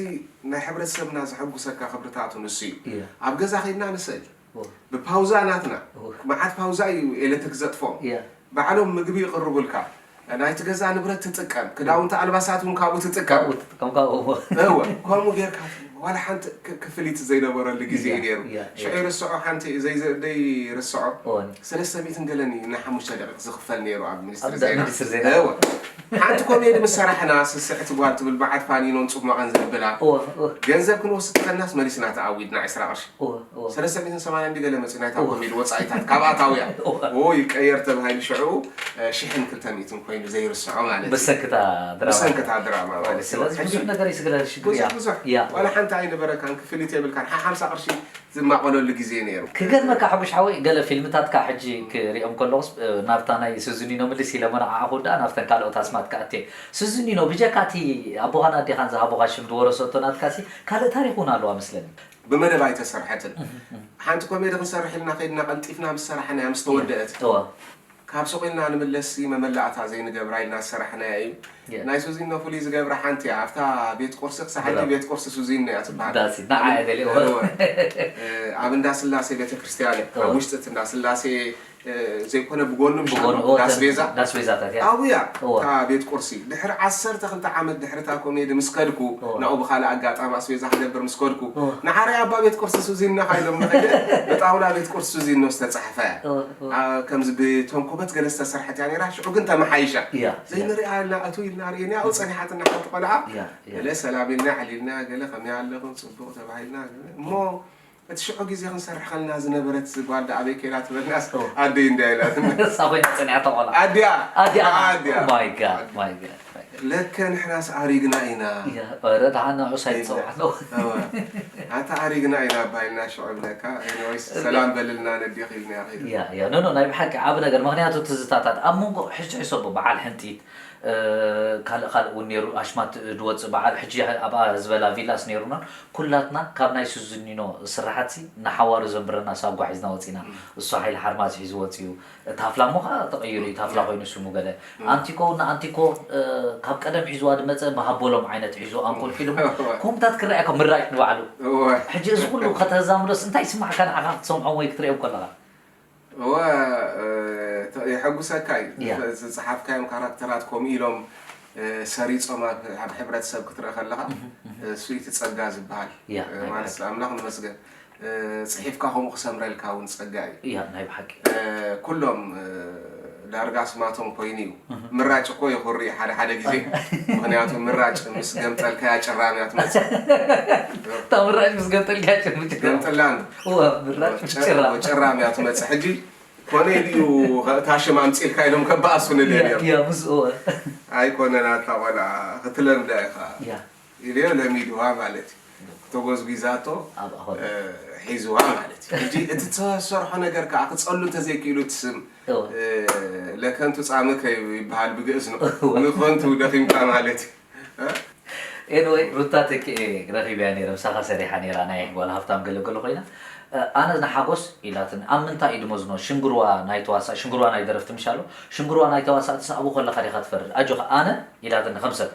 ናይ ሕብረተሰብና ዘሐጉሰካ ክብርታቱ ንሱ እዩ። ኣብ ገዛ ከይድና ንስእል ብፓውዛ ናትና መዓት ፓውዛ እዩ ኤሌክትሪክ ዘጥፎም ባዕሎም ምግቢ ይቕርቡልካ ናይቲ ገዛ ንብረት ትጥቀም ክዳውንቲ ኣልባሳት እውን ካብኡ ትጥቀም እወ ከምኡ ጌርካ ዋላ ሓንቲ ክፍሊት ዘይነበረሉ ግዜ እዩ ነይሩ ሽዑ ይርስዖ ሓንቲ ዘይርስዖ ሰለስተ ሚእትን ገለን እዩ ንሓሙሽተ ደቂቕ ዝኽፈል ነይሩ ኣብ ሚኒስትሪ ዜና ሓንቲ ኮሜዲ ምስ ሰራሕና ስስዕቲ ጓል ትብል መዓት ፋኒኖን ፅሟቐን ዝብላ ገንዘብ ክንወስድ ከለናስ መሊስና ተኣዊድና ዕስራ ቅርሺ ሰለስተ ሚእትን ሰማንያን ድዩ ገለ መፂኡ ናይታ ኮሜዲ ወፃኢታት ካብ ኣታውያ ዎ ይቀየር ተባሂሉ ሽዑ ሽሕን ክልተ ሚእትን ኮይኑ ዘይርስዖ ማለት እዩ ብሰንክታ ድራማ ብሰንክታ ድራማ ማለት እዩ ስለዚ ብዙሕ ነገር ይስግረ ሽግር ብዙሕ እያ ብዙሕ ዋላ ሓንቲ ኣይነበረካን ክፍሊት የብልካን ሓ ሓምሳ ቅርሺ ዝማቐለሉ ግዜ ነይሩ ክገርመካ ሓጎሽ ሓወይ ገለ ፊልምታትካ ሕጂ ክሪኦም ከለኹስ ናብታ ናይ ስዝኒኖ ምልስ ኢለ መናዓዓኹ ደኣ ናብተን ካልኦት ኣስማትካ ኣትየ ስዝኒኖ ብጀካ እቲ ኣቦኻን ኣዴኻን ዝሃቡኻ ሽም ዝወረሰቶ ናትካሲ ካልእ ታሪክ እውን ኣለዋ መስለኒ ብመደብ ኣይተሰርሐትን። ሓንቲ ኮሜዲ ክንሰርሕ ኢልና ከይድና ቀልጢፍና ምስ ሰራሕናያ ምስ ተወደአት እዋ ካብ ሱቕ ኢልና ንምለስሲ መመላእታ ዘይንገብራ ኢልና ዝሰራሕናያ እዩ። ናይ ሱዚኖ ፍሉይ ዝገብራ ሓንቲ እያ። ኣብታ ቤት ቁርሲ ክሳዕ ሕጂ ቤት ቁርሲ ሱዚኖ እያ ትበሃል። ዳሲ ንዓያ ደልየ እዋ ኣብ እንዳ ስላሴ ቤተክርስትያን እያ። ኣብ ውሽጢ እቲ እንዳ ስላሴ ዘይኮነ ብጎኑ ምሽ ኣሎ ዳስቤዛ ዳስቤዛታት እያ ኣብያ እታ ቤት ቁርሲ ድሕሪ ዓሰርተ ክልተ ዓመት ድሕሪ እታ ኮሜዲ ምስ ከድኩ ናብኡ ብካልእ ኣጋጣሚ ኣስቤዛ ክገብር ምስ ከድኩ ንዓረይ ኣባ ቤት ቁርሲ ሱዚኖ ኢሎም ንኸደ ብጣውላ ቤት ቁርሲ ሱዚኖ ዝተፃሕፈ እያ ከምዚ ብተንኮበት ገለ ዝተሰርሐት እያ ነይራ ሽዑ ግን ተመሓይሻ ዘይንሪኣ ኢልና እቱ ኢልና ርኢናያ ኣብኡ ፀኒሓትና ሓንቲ ቆልዓ ገለ ሰላም ኢልና ዕሊልና ገለ ከመይ ኣለኹም ፅቡቕ ተባሂልና እሞ እቲ ሽዑ ግዜ ክንሰርሕ ከለና ዝነበረት ጓል ደኣ ኣበይ ከይዳ ትበልናስ ኣደይ እንድያ ኢላትና። እሳ ኮይና ጸኒሓታ ቆልዓ። ኣድያ። ኣድያ። ኣድያ። Oh my God, my God, my God. ለከ ንሕናስ ኣሪግና ኢና። እያ፣ ኧረ ደሓን ንዑስ ኣይትጸውዓለዉ። እወ። ኣታ ኣሪግና ኢና ባይልና ሽዑ ብለካ። ኤኒወይስ፣ ሰላም በልልና ነዲኽ ኢልና ኸይዱ። ያ ያ ኖ ኖ ናይ ብሓቂ ዓብ ነገር፣ ምክንያቱ ትዝታታት ኣብ መንጎ ሕጂ ሕሰቦ በዓል ሕንጢት፣ ካልእ ካልእ እውን ነይሩ፣ ኣሽማት ድወፅእ በዓል ሕጂ ኣብኣ ዝበላ ቪላስ ነይሩናን፣ ኩላትና ካብ ናይ ሱዝኒኖ ስራሓትሲ ንሓዋሩ ዘንብረና ሳጓ ሒዝና ወፂና። እሱ ሓይሊ ሓርማዝ ሒዙ ወፂኡ። ታፍላ እሞ ከዓ ተቐይሩ እዩ፣ ታፍላ ኮይኑ ስሙ ገለ። ኣንቲኮ እና ኣንቲኮ ካብ ቀደም ሒዝዋ ድመፀ ብሃቦሎም ዓይነት ሒዙ ኣንቆልቂሉ እሞ፣ ከምታት ክረኣየካ ምራጭ ንባዕሉ። ሕጂ እዚ ኩሉ ከተዛምዶስ እንታይ ይስማዕካ ንዓኻ ክትሰምዖም ወይ ክትሪኦም ከለኻ? እወ፣ የሐጉሰካ እዩ። ዝፀሓፍካዮም ካራክተራት ከምኡ ኢሎም ሰሪፆም ኣብ ሕብረተሰብ ክትርኢ ከለኻ፣ እሱ እቲ ፀጋ ዝበሃል። ማለት ኣምላኽ ንመስገን፣ ፅሒፍካ ከምኡ ክሰምረልካ እውን ፀጋ እዩ። ያ ናይ ብሓቂ። ኩሎም ዳርጋ ስማቶም ኮይኑ እዩ። ምራጭ እኮ የኹሪ ሓደ ሓደ ግዜ። ምክንያቱ ምራጭ ምስ ገምጠልካያ ጭራም እያ ትመፅእ። እታ ምራጭ ምስ ገምጠልካያ ጭርምጭ ገምጥላን ምራጭ ጭራም። ጭራም እያ ትመፅእ። ሕጂ ኮነ ኢሉ እዩ እታ ሽም ኣምፂልካ ኢሎም ከበኣሱ ንደል እዮም። ያ ምስ እወ። ኣይኮነን ኣታ ቆልዓ ክትለምዳ ኢኻ። ያ ኢለዮ ለሚድዋ ማለት እዩ። ተጎዝጒዛቶ ኣብኣ ኾነ። ሒዝዋ ማለት እዩ። ሕጂ እቲ ዝሰርሖ ነገር ከዓ ክፀሉ እንተዘይክኢሉ እቲ ስም እወ። ለከንቱ ፃምከ ይበሃል ብግእዝ ነው። እወ። ንኸንቱ ደኺምካ ማለት እዩ። ኤንወይ ሩታ ተኪኤ ረኺበያ ነይረ፣ ምሳኻ ሰሪሓ ነይራ፣ ናይ ጓል ሃፍታም ገለገለ ኮይና። ኣነ ንሓጎስ ኢላትኒ፣ ኣብ ምንታይ እዩ ድመዝኖ? ሽንግርዋ ናይ ተዋሳእ ሽንግርዋ ናይ ደረፍቲ ምሽ ኣሎ። ሽንግርዋ ናይ ተዋሳእትስ ኣብኡ ከለኻ ዲኻ ትፈርድ? ኣጆኻ ኣነ ኢላትኒ ከም ሰብ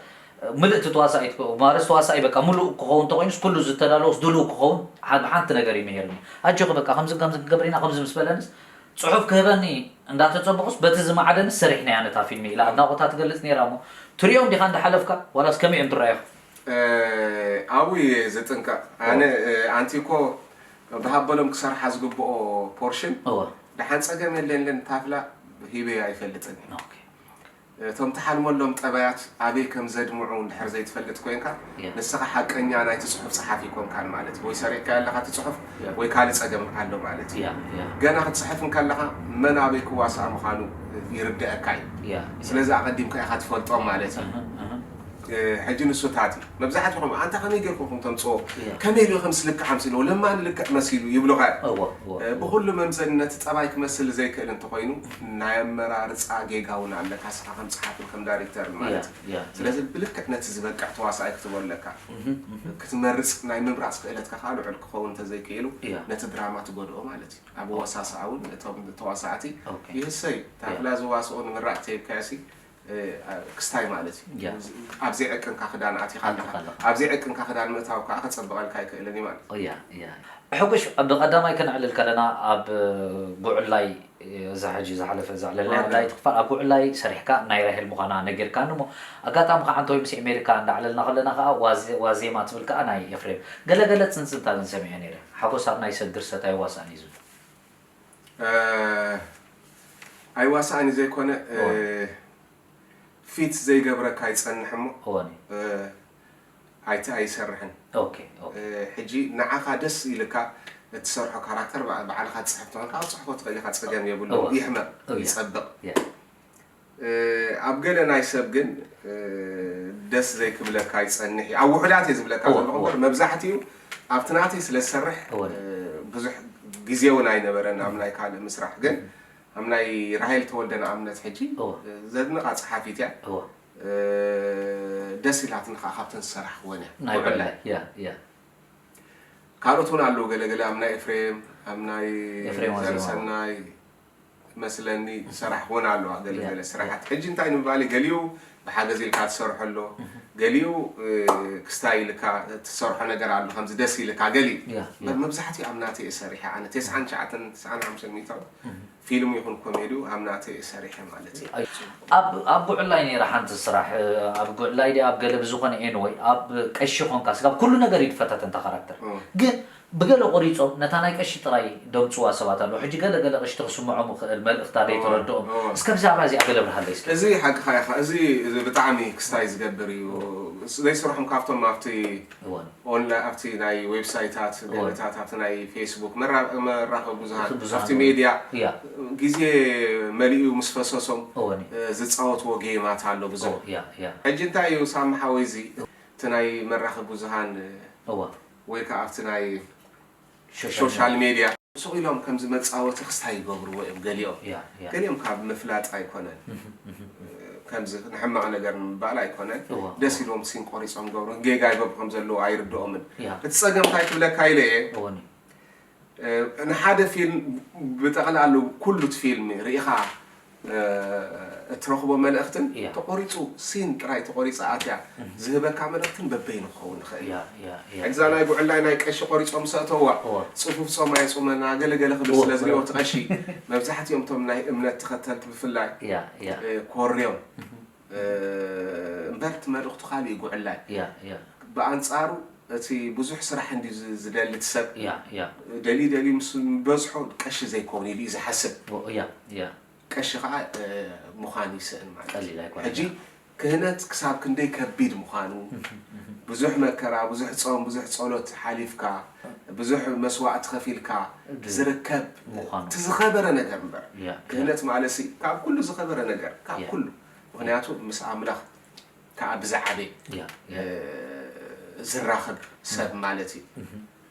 ምልእቲ ተዋሳኢት ማለት ተዋሳኢ በቃ ምሉእ ክኸውን እንተኮይኑስ ኩሉ ዝተዳለወስ ድሉው ክኸውን ሓ- ብሓንቲ ነገር እዩ ምሄርኒ። ኣጆኺ በቃ ከምዚ ከምዚ ክንገብር ኢና ከምዚ ምስ በለንስ ፅሑፍ ክህበኒ እንዳተፀበቑስ በቲ ዝማዕደንስ ሰሪሕናያ ነታ ፊልሚ ኢላ ኣድናቖታ ትገልፅ ነይራ እሞ ትሪኦም ዲኻ እንዳሓለፍካ ዋላስ ከመይ እዮም ትረኣዩኻ? ኣብኡ እየ ዝጥንቀቕ ኣነ። ኣንቲ እኮ ብሃበሎም ክሰርሓ ዝግብኦ ፖርሽን እወ ደሓን ጸገም የለን ለን ታፍላ ሂበያ ኣይፈልጥን እየ። ኦኬ እቶም ትሓልመሎም ጠባያት ኣበይ ከም ዘድምዑ እንድሕር ዘይትፈልጥ ኮይንካ፣ Yeah. ንስኻ ሓቀኛ ናይቲ ጽሑፍ ጸሓፊ ኣይኮንካን ማለት እዩ። ወይ ሰሪሕካዮ ኣለኻ እቲ ጽሑፍ፣ Yeah. ወይ ካልእ ጸገም ኣሎ ማለት እዩ። Yeah, yeah. ገና ክትጽሕፍ እንከለኻ መን ኣበይ ክዋሳእ ምዃኑ ይርድኣካ እዩ። Yeah, yeah. ስለዚ ኣቐዲምካ ኢኻ ትፈልጦም ማለት እዩ። Uh-huh, uh-huh. እ፣ ሕጂ ንሱ ታቲ መብዛሕትኹም ኣንታ ከመይ ጌርኩም ከም ተምጽኦ Yeah. ከመይ ኢሉ ከምስ ልክዕ ኣምሲልዎ ለማኒ ልክዕ መሲሉ ይብሉኻ እዮም። እወ፣ እወ፣ እ፣ እወ። ብኹሉ መምዘኒ ነቲ ጠባይ ክመስል ዘይክእል እንተኾይኑ ናይ ኣመራርጻ ጌጋ እውን ኣለካ እስኻ ከም ጸሓፍን ከም ዳይሬክተርን ማለት Yeah, እዩ። yeah, ስለዚ yeah. ብልክዕ ነቲ ዝበቅዕ ተዋሳኣይ ክትቦ ኣለካ። እህ፣ እህ። ክትመርጽ ናይ ምምራጽ ክእለትካ ከዓ ልዑል ክኸውን እንተዘይክኢሉ Yeah. ነቲ ድራማ ትጎድኦ ማለት እዩ። ኣብ Yeah. ወሳስኣ እውን እቶም ተዋሳእቲ Okay. ይህሰዩ። Yeah. ታፍላ ዝዋስኦ ንምራቕ ተይብካዮሲ ክስታይ ማለት እዩ። ኣብ ዘይዕቅንካ ክዳን ኣቲኻ ኣለኻ። ኣብ ዘይዕቅንካ ክዳን ምእታው ከዓ ከፀብቐልካ ኣይክእልን እዩ ማለት እዩ። እያ እያ። ሕጉሽ ብቐዳማይ ከነዕልል ከለና ኣብ ጉዕላይ እዛ ሕጂ ዝሓለፈ ዘዕለልናያ ናይ ክፋል ኣብ ጉዕላይ ሰሪሕካ ናይ ራሄል ምዃና ነጊርካኒ እሞ ኣጋጣሚ ከዓ እንተወይ ምስ ኤሜሪካ እንዳዕለልና ከለና ከዓ ዋዜማ ትብል ከዓ ናይ ኤፍሬም ገለገለ ፅንፅንታ ግን ሰሚዐ ነይረ። ሓጎስ ኣብ ናይ ሰብ ድርሰት ኣይዋሳእን እዩ ዝብል። ኣይዋሳእን እዩ ዘይኮነ ፊት ዘይገብረካ ይጸንሕ እሞ እወኒ ኣይቲ ኣይሰርሕን። ኦኬ ኦኬ። ሕጂ ንዓኻ ደስ ኢልካ እትሰርሖ ካራክተር ባዕልኻ ትጽሕፍ ተኾንካ ክትጽሕፎ ትኽእል ኢኻ፣ ጸገም የብሉን። እወ። ይሕመቕ፣ እወ። ይጸብቕ። ያ። ኣብ ገለ ናይ ሰብ ግን ደስ ዘይክብለካ ይጸንሕ እዩ። ኣብ ውሑዳት እየ ዝብለካ እወ፣ ዘለኹ እወ። እምበር መብዛሕትኡ ኣብቲ ናተይ ስለ ዝሰርሕ እወ። ብዙሕ ግዜ እውን ኣይነበረን ኣብ ናይ ካልእ ምስራሕ። ግን ኣብ ናይ ራሄል ተወልደ ንኣብነት ሕጂ እወ። ዘድንቓ ጸሓፊት እያ። እወ። ደስ ኢላትኒ ከዓ ካብተን ዝሰራሕክወን እያ ናይ ውዕላይ። ብዕላይ ያ ያ ካልኦት እውን ኣለዉ ገለገለ ኣብ ናይ ኤፍሬም ኣብ ናይ ኤፍሬም ዋዜማ። ዘርሰናይ መስለኒ ዝሰራሕክወን ኣለዋ ገለገለ ያ፣ ስራሓት ያ። ሕጂ እንታይ ንምባል እዩ ገሊኡ ብሓገዝ ኢልካ ትሰርሖ ኣሎ ገሊኡ ክስታይ ኢልካ ትሰርሖ ነገር ኣሎ ከምዚ ደስ ኢልካ ገሊኡ ያ፣ ያ። መብዛሕትኡ ኣብ ናተ እየ ሰሪሐ ኣነ ተስዓን ትሽዓተን ተስዓን ሓሙሽተን ሚእታዊ ፊልም ይኹን ኮሜዲ ኣብ ናተይ እየ ሰሪሐ ማለት እዩ። ኣብ ኣብ ጉዕላይ ነይራ ሓንቲ ስራሕ ኣብ ጉዕላይ ድያ ኣብ ገለ ብዝኾነ ኤንወይ ኣብ ቀሺ ኾንካ ስጋብ ኩሉ ነገር እዩ ዝፈታተንታ ካራክተር ግን ብገለ ቆሪፆም ነታ ናይ ቀሺ ጥራይ ደምፅዋ ሰባት ኣለዉ። ሕጂ ገለ ገለ ቀሽቲ ክስምዖም ይኽእል መልእኽታ ደይተረድኦም። እስከ ብዛዕባ እዚኣ ገለ ብርሃለይ እስከ። እዚ ሓቅኻ ኢኻ። እዚ እዚ ብጣዕሚ ክስታይ ዝገብር እዩ። ዘይስርሖም ካብቶም ኣብቲ እወን። ኦንላይን ኣብቲ ናይ ዌብሳይታት ገለታት ኣብቲ ናይ ፌስቡክ መራኸቢ ብዙሃን ኣብቲ ሜድያ ግዜ መሊኡ ምስ ፈሰሶም ዝፃወትዎ ጌማት ኣሎ ብዙሕ። ሕጂ እንታይ እዩ ሳሚ ሓወይ እዚ እቲ ናይ መራኸቢ ብዙሃን ወይ ከዓ ኣብቲ ናይ ሶሻል ሜድያ ስቕ ኢሎም ከምዚ መፃወቲ ክስታይ ይገብርዎ እዮም። ገሊኦም ገሊኦም ካብ ምፍላጥ ኣይኮነን፣ ከምዚ ንሕማቕ ነገር ንምባል ኣይኮነን። ደስ ኢሎም ሲን ቆሪፆም ገብሩ ጌጋ ይገብሩ ከም ዘለዉ ኣይርድኦምን። እቲ ፀገም እንታይ ክብለካ ኢለ እየ፣ ንሓደ ፊልም ብጠቕላሉ ኩሉ እቲ ፊልም ርኢኻ እትረኽቦ መልእኽትን ተቆሪፁ ሲን ጥራይ ተቆሪፃ ኣትያ ዝህበካ መልእኽትን በበይኑ ክኸውን ይኽእል። ሕዚ እዛ ናይ ጉዕላይ ናይ ቀሺ ቆሪፆም ሰእተዋ፣ ፅፉፍ ፆም ኣየፁመና ገለገለ ክብል ስለ ዝሪኦ እቲ ቀሺ፣ መብዛሕትኦም እቶም ናይ እምነት ተኸተልቲ ብፍላይ ኮርዮም እምበር እቲ መልእኽቱ ካልእ እዩ ጉዕላይ። ብኣንፃሩ እቲ ብዙሕ ስራሕ እንድዩ ዝደሊ እቲ ሰብ፣ ደልዩ ደልዩ ምስ በዝሖ ቀሺ ዘይከውን ኢሉ እዩ ዝሓስብ። ቀሺ ከዓ ምዃን ይስእን ማለት እዩ። ሕጂ ክህነት ክሳብ ክንደይ ከቢድ ምዃኑ፣ ብዙሕ መከራ፣ ብዙሕ ፆም፣ ብዙሕ ፀሎት ሓሊፍካ፣ ብዙሕ መስዋእቲ ከፊልካ ዝርከብ እቲ ዝኸበረ ነገር እምበር፣ ክህነት ማለት ሲ ካብ ኩሉ ዝኸበረ ነገር፣ ካብ ኩሉ። ምኽንያቱ ምስ ኣምላኽ ከዓ ብዝዓበየ ዝራኸብ ሰብ ማለት እዩ።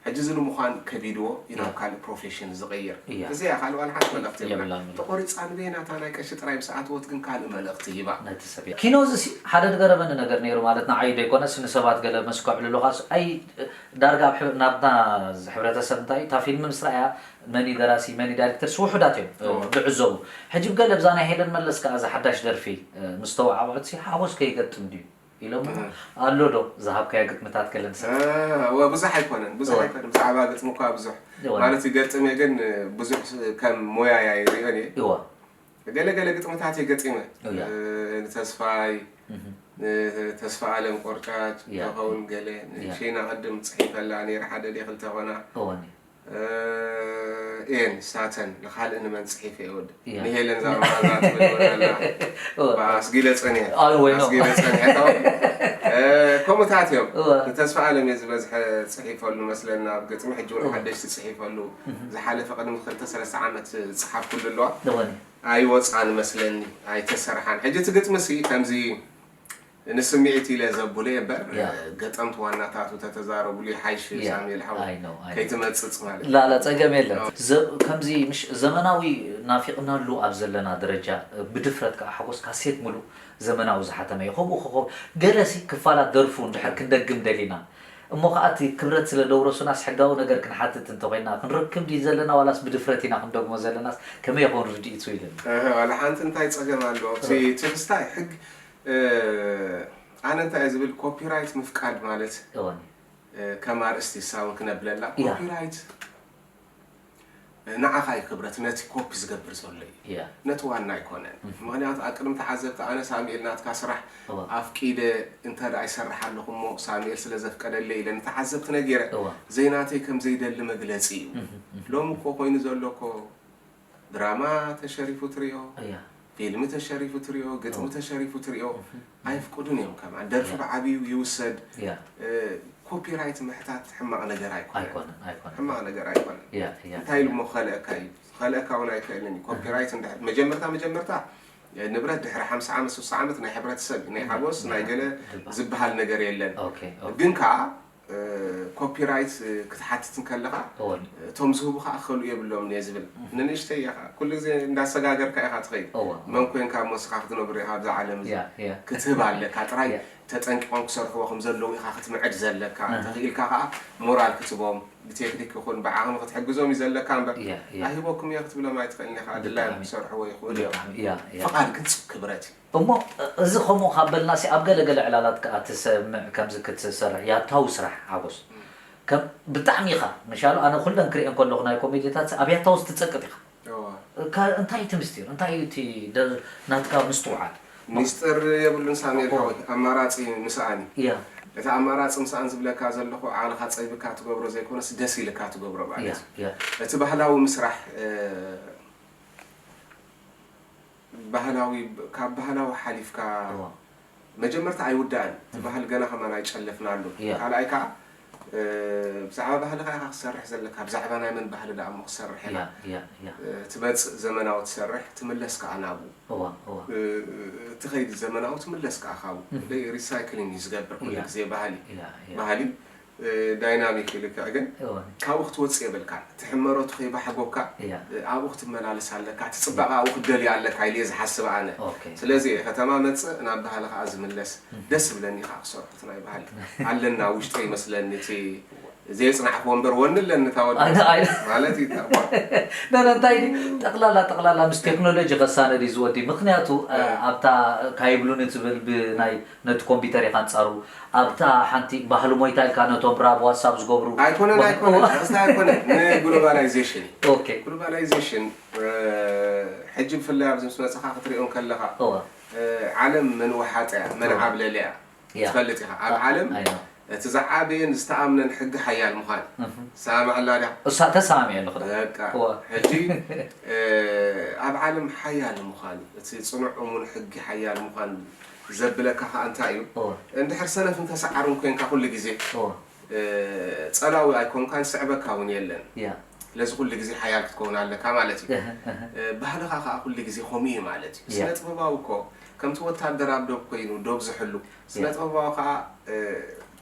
ሕጂ እዚ ንምዃን ከቢድዎ እዩ ናብ ካልእ ፕሮፌሽን ዝቕይር። እዚኣ ካልእ ዋላ ሓንቲ መልእኽቲ የብላን። ተቖሪፃ ንበይናታ ናይ ቀሺ ጥራይ ምስ ኣተወት ግን ካልእ መልእኽቲ ሂባ። ነቲ ሰብ እያ። ኪኖ እዚ ሲ ሓደ ዝገረመኒ ነገር ነይሩ፣ ማለት ንዓይ ዘይኮነስ ንሰባት ገለ ምስ ከዕልሉኻስ ኣይ ዳርጋ ኣብ ሕብረተሰብ እንታይ እታ ፊልም ምስ ረኣያ መን እዩ ደራሲ መን እዩ ዳይሬክተርስ ውሑዳት እዮም ዝዕዘቡ። ሕጂ ብገለ ብዛ ናይ ሄለን መለስ ከዓ እዛ ሓዳሽ ደርፊ ምስ ተወዓውዐትሲ ሓጎስ ከይገጥም ድዩ ኢሎምዎ ኣሎ ዶ ዝሃብካዮ ግጥምታት ገለ ንሰብ? እወ ብዙሕ ኣይኮነን፣ ብዙሕ ኣይኮነን። ብዛዕባ ግጥሚ እኳ ብዙሕ ማለት ይገጥም እየ፣ ግን ብዙሕ ከም ሞያይ ኣይሪኦን እየ። እወ። ገለ ገለ ግጥምታት እየ ገጢመ። እያ። ንተስፋይ፣ ንተስፋ ኣለም ቆርጫጭ ተኸውን ገለ፣ ንሽና ቅድም ጽሒፈላ ነይረ ሓደ ድየ ክልተ ኮና። እወን። ኤን ሳተን ንኻልእ ንመን ጽሒፈ እየ ወዲ። እያ። ንሄለን ዛማዛ ትብል ወላ። እወ። ኣስጊለ ጸኒሐ። ኣይ፣ ወይ ኖ። ኣስጊለ ጸኒሐ። ከምኡታት እዮም። እወ። ንተስፋ ኣለም እየ ዝበዝሐ ጽሒፈሉ መስለና ኣብ ግጥሚ፣ ሕጂ እውን ሓደሽቲ ጽሒፈሉ። ዝሓለፈ ቅድሚ ክልተ ሰለስተ ዓመት ዝጸሓፍኩሉ ኣለዋ። እወን። ኣይወጻን መስለኒ፣ ኣይተሰርሓን። ሕጂ እቲ ግጥሚ ሲ ከምዚ ንስምዒት ኢለ ዘብሎ እየ እምበር፣ ያ። ገጠምቲ ዋናታቱ ተተዛረቡሉ ይሓይሽ። ያ። ሳሙኤል ሓወይ። ኣይ ኖ፣ ኣይ ኖ። ከይትመጽጽ ማለት እዩ። ላላ ጸገም የለን። ኖ። ዘ-፣ ከምዚ ምሽ ዘመናዊ ናፊቕናሉ ኣብ ዘለና ደረጃ፣ ብድፍረት ከኣ ሓጎስ ካሴት ሙሉእ ዘመናዊ ዝሓተመ እዩ። ከምኡ ክኸው-፣ ገለሲ ክፋላት ደርፉ እንድሕር ክንደግም ደሊና፣ እሞ ከኣ እቲ ክብረት ስለ ደውረሱናስ ሕጋዊ ነገር ክንሓትት እንተኾይና ክንረክብ ድዩ ዘለና ዋላስ ብድፍረት ኢና ክንደግሞ ዘለናስ ከመይ ይኸውን ርድኢቱ ኢሉኒ። እህ፣ ዋላ ሓንቲ እንታይ ጸገም ኣለዎ? እቲ እህ። እቲ ክስታይ ሕግ፣ እ፣ ኣነ እንታይ እየ ዝብል፣ ኮፒራይት ምፍቃድ ማለት፣ እወን። እ፣ ከም ኣርእስቲ እሳ እውን ክነብለላ፣ ያ። ኮፒራይት ንዓኻ እዩ ክብረት፣ ነቲ ኮፒ ዝገብር ዘሎ እዩ። ያ። ነቲ ዋና ኣይኮነን። እህ። ምኽንያቱ ኣብ ቅድሚ ተዓዘብቲ ኣነ ሳሙኤል ናትካ ስራሕ እዋ። ኣፍቂደ እንተ ደኣ ይሰርሕ ኣለኹ እሞ ሳሙኤል ስለ ዘፍቀደለይ ኢለ ንተዓዘብቲ ነጊረ። እዋ። ዘይናተይ ከም ዘይደሊ መግለጺ እዩ። እህ፣ እህ። ሎሚ እኮ ኮይኑ ዘሎ እኮ ድራማ ተሸሪፉ ትሪኦ፣ እያ። ፊልሚ ተሸሪፉ ትሪኦ፣ ግጥሚ እዋ። ተሸሪፉ ትሪኦ፣ እህ፣ እህ። ኣየፍቅዱን እዮም ከማን። ደርፊ ያ። ብዓብዩ ይውሰድ። ያ። እ፣ ኮፒራይት ምሕታት ሕማቕ ነገር ኣይኮነን። ኣይኮነን፣ ኣይኮነን። ሕማቕ ነገር ኣይኮነን። ያ፣ ያ፣ እንታይ ኢሉ ያ። እሞ ክኸልአካ እዩ? ክኸልአካ እውን ኣይክእልን እዩ። ኮፒራይት እንድሕር መጀመርታ፣ መጀመርታ፣ እ፣ ንብረት ድሕሪ ሓምሳ ዓመት፣ ስሳ ዓመት ናይ ሕብረተሰብ እዩ። ናይ ያ፣ ሓጎስ፣ ናይ ያ። ገለ ዝበሃል። ዝበሃል ነገር የለን። ኦኬ፣ ኦኬ። ግን ከኣ፣ እ፣ ኮፒራይት፣ እ፣ ክትሓትት እንከለኻ፣ እወን። እቶም ዝህቡኻ ክኸልኡ የብሎምን እየ ዝብል። እህ። ንንእሽተይ እያ ኸዓ። ኩሉ ግዜ እንዳሰጋገርካ ኢኻ ትኸይድ። እወ፣ እወ። መን ኮንካ እሞ ንስኻ ክትነብር ኢኻ ኣብዛ ዓለም እዚ። ያ፣ ያ። ክትህብ ኣለካ ጥራይ። ያ። ተጠንቂቖም ክሰርሕዎ ከም ዘለዉ ኢኻ ክትምዕድ ዘለካ። ኣሃ። እንተኽኢልካ ከኣ ሞራል ክትቦም፣ ብቴክኒክ ይኹን ብዓቕሚ ክትሕግዞም እዩ ዘለካ እምበር፣ ያ፣ ያ። ኣይህበኩም እየ ክትብሎም ኣይትኽእልን ኢኻ። ድላዮም ብጣዕሚ። ክሰርሕዎ ይኽእሉ እዮም። ብጣዕሚ፣ ያ፣ ያ። ፍቓድ ግን ጽ-፣ ክብረት እዩ። እሞ እዚ ከምኡ ካብ በልናሲ ኣብ ገለ ገለ ዕላላት ከኣ ትሰምዕ ከምዚ ክትሰርሕ ያታዊ ስራሕ ሓጎስ። ከም ብጣዕሚ ኢኻ፣ ምሻሉ ኣነ ኩለን ክሪኤን ከለኹ ናይ ኮሜዲታት ኣብ ያታውስ ትጸቅጥ ኢኻ። እዋ። ካ-፣ እንታይ እቲ ምስጢር? እንታይ እዩ እቲ ደ-፣ ናትካ ምስትውዓል? ሚስጥር የብሉን ሳሙኤል እዋ። ሓወይ፣ ኣማራጺ ምስኣን እዩ። እያ። እቲ ኣማራጺ ምስኣን ዝብለካ ዘለኹ ዓቕልኻ ጸቢካ ትገብሮ ዘይኮነስ ደስ ኢልካ ትገብሮ ማለት እያ፣ እዩ። እያ። እቲ ባህላዊ ምስራሕ፣ እ፣ ባህላዊ፣ ካብ ባህላዊ ሓሊፍካ እዋ። መጀመርታ ኣይውዳእን። እቲ እህ። ባህሊ ገና ከማን ኣይጨለፍናሉን። እያ። ካልኣይ ከኣ፣ እ፣ ብዛዕባ ባህልኻ ኢኻ ክሰርሕ ዘለካ፣ ብዛዕባ ናይ መን ባህሊ ደኣ እሞ ክሰርሕ ኢና? እያ፣ እያ፣ እያ። እ፣ ትመጽእ ዘመናዊ ትሰርሕ፣ ትምለስ ከኣ ናብኡ። እዋ፣ እዋ። እ፣ ትኸይድ ዘመናዊ፣ ትምለስ ከኣ ካብኡ። እህ። ደይ ሪሳይክሊንግ እዩ ዝገብር ኩሉ እያ። ግዜ ባህሊ። እያ፣ እያ። ባህሊ ዳይናሚክ እዩ ልክዕ፣ ግን እወ። ካብኡ ክትወፅእ የብልካ። እቲ ሕመረቱ ከይባሕጎካ እያ። ኣብኡ ክትመላለስ ኣለካ። እቲ ፅባቐ ኣብኡ ክትደልዮ ኣለካ ኢለ እየ ዝሓስብ ኣነ። ኦኬ። ስለዚ ከተማ መፅእ ናብ ባህሊ ከዓ ዝምለስ ደስ ዝብለኒ ከዓ ክሰርሑ እቲ ናይ ባህሊ ኣለና ውሽጠ ይመስለኒ። እቲ ዘየፅናዕክዎ እምበር ወኒ ኣለኒ እታ ወዲ ኣነ ኣይ- ማለት እዩ። እታ ጓል። ነነ እንታይ ድዩ? ጠቕላላ ጠቕላላ ምስ ቴክኖሎጂ ከሳነድ እዩ ዝወዲ። ምክንያቱ እ፣ እ። ኣብታ ካይብሉኒ ትብል ብናይ ነቲ ኮምፒውተር ኢኻ ኣንጻሩ ኣብታ ሓንቲ ባህሊ ሞይታ ኢልካ ነቶም ብራብ ዋትሳፕ ዝገብሩ ኣይኮነን፣ ኣይኮነን፣ ኣስታ ኣይኮነን። ንግሎባላይዜሽን እዩ። ኦኬ። ግሎባላይዜሽን፣ እ፣ ሕጂ ብፍላይ ኣብዚ ምስ መጽኻ ክትሪኦ ከለኻ፣ እወ። እ፣ ዓለም መን ወሓጠ እያ፣ መን እወ። ዓብለለ እያ። ያ። ትፈልጥ ኢኻ። ኣብ ዓለም ኣይ ነው። እቲ ዝዓበየን ዝተኣምነን ሕጊ ሓያል ምዃን። እህ። ሰማምዕ ኣላ ድያ? እሳ ተሰማሚዐ ኣለኹ ዳ። በቃ። እወ። ሕጂ፣ እ፣ ኣብ ዓለም ሓያል ምዃን፣ እቲ ጽኑዕ እሙን ሕጊ ሓያል ምዃን ዘብለካ ከኣ እንታይ እዩ? እወ። እንድሕር ሰነፍን ተሰዓርን ኮይንካ ኩሉ ግዜ፣ እወ። እ፣ ጸላዊ ኣይኮንካን፣ ዝስዕበካ እውን የለን። ያ። ስለዚ ኩሉ ግዜ ሓያል ክትከውን ኣለካ ማለት እዩ። እህ፣ እህ። እ፣ ባህልኻ ከኣ ኩሉ ግዜ ከምኡ እዩ ማለት እዩ። ያ። ስነ ጥበባዊ እኮ ከምቲ ወታደር ኣብ ዶብ ኮይኑ ዶብ ዝሕሉ፣ ስነ ያ። ጥበባዊ ከኣ፣ እ፣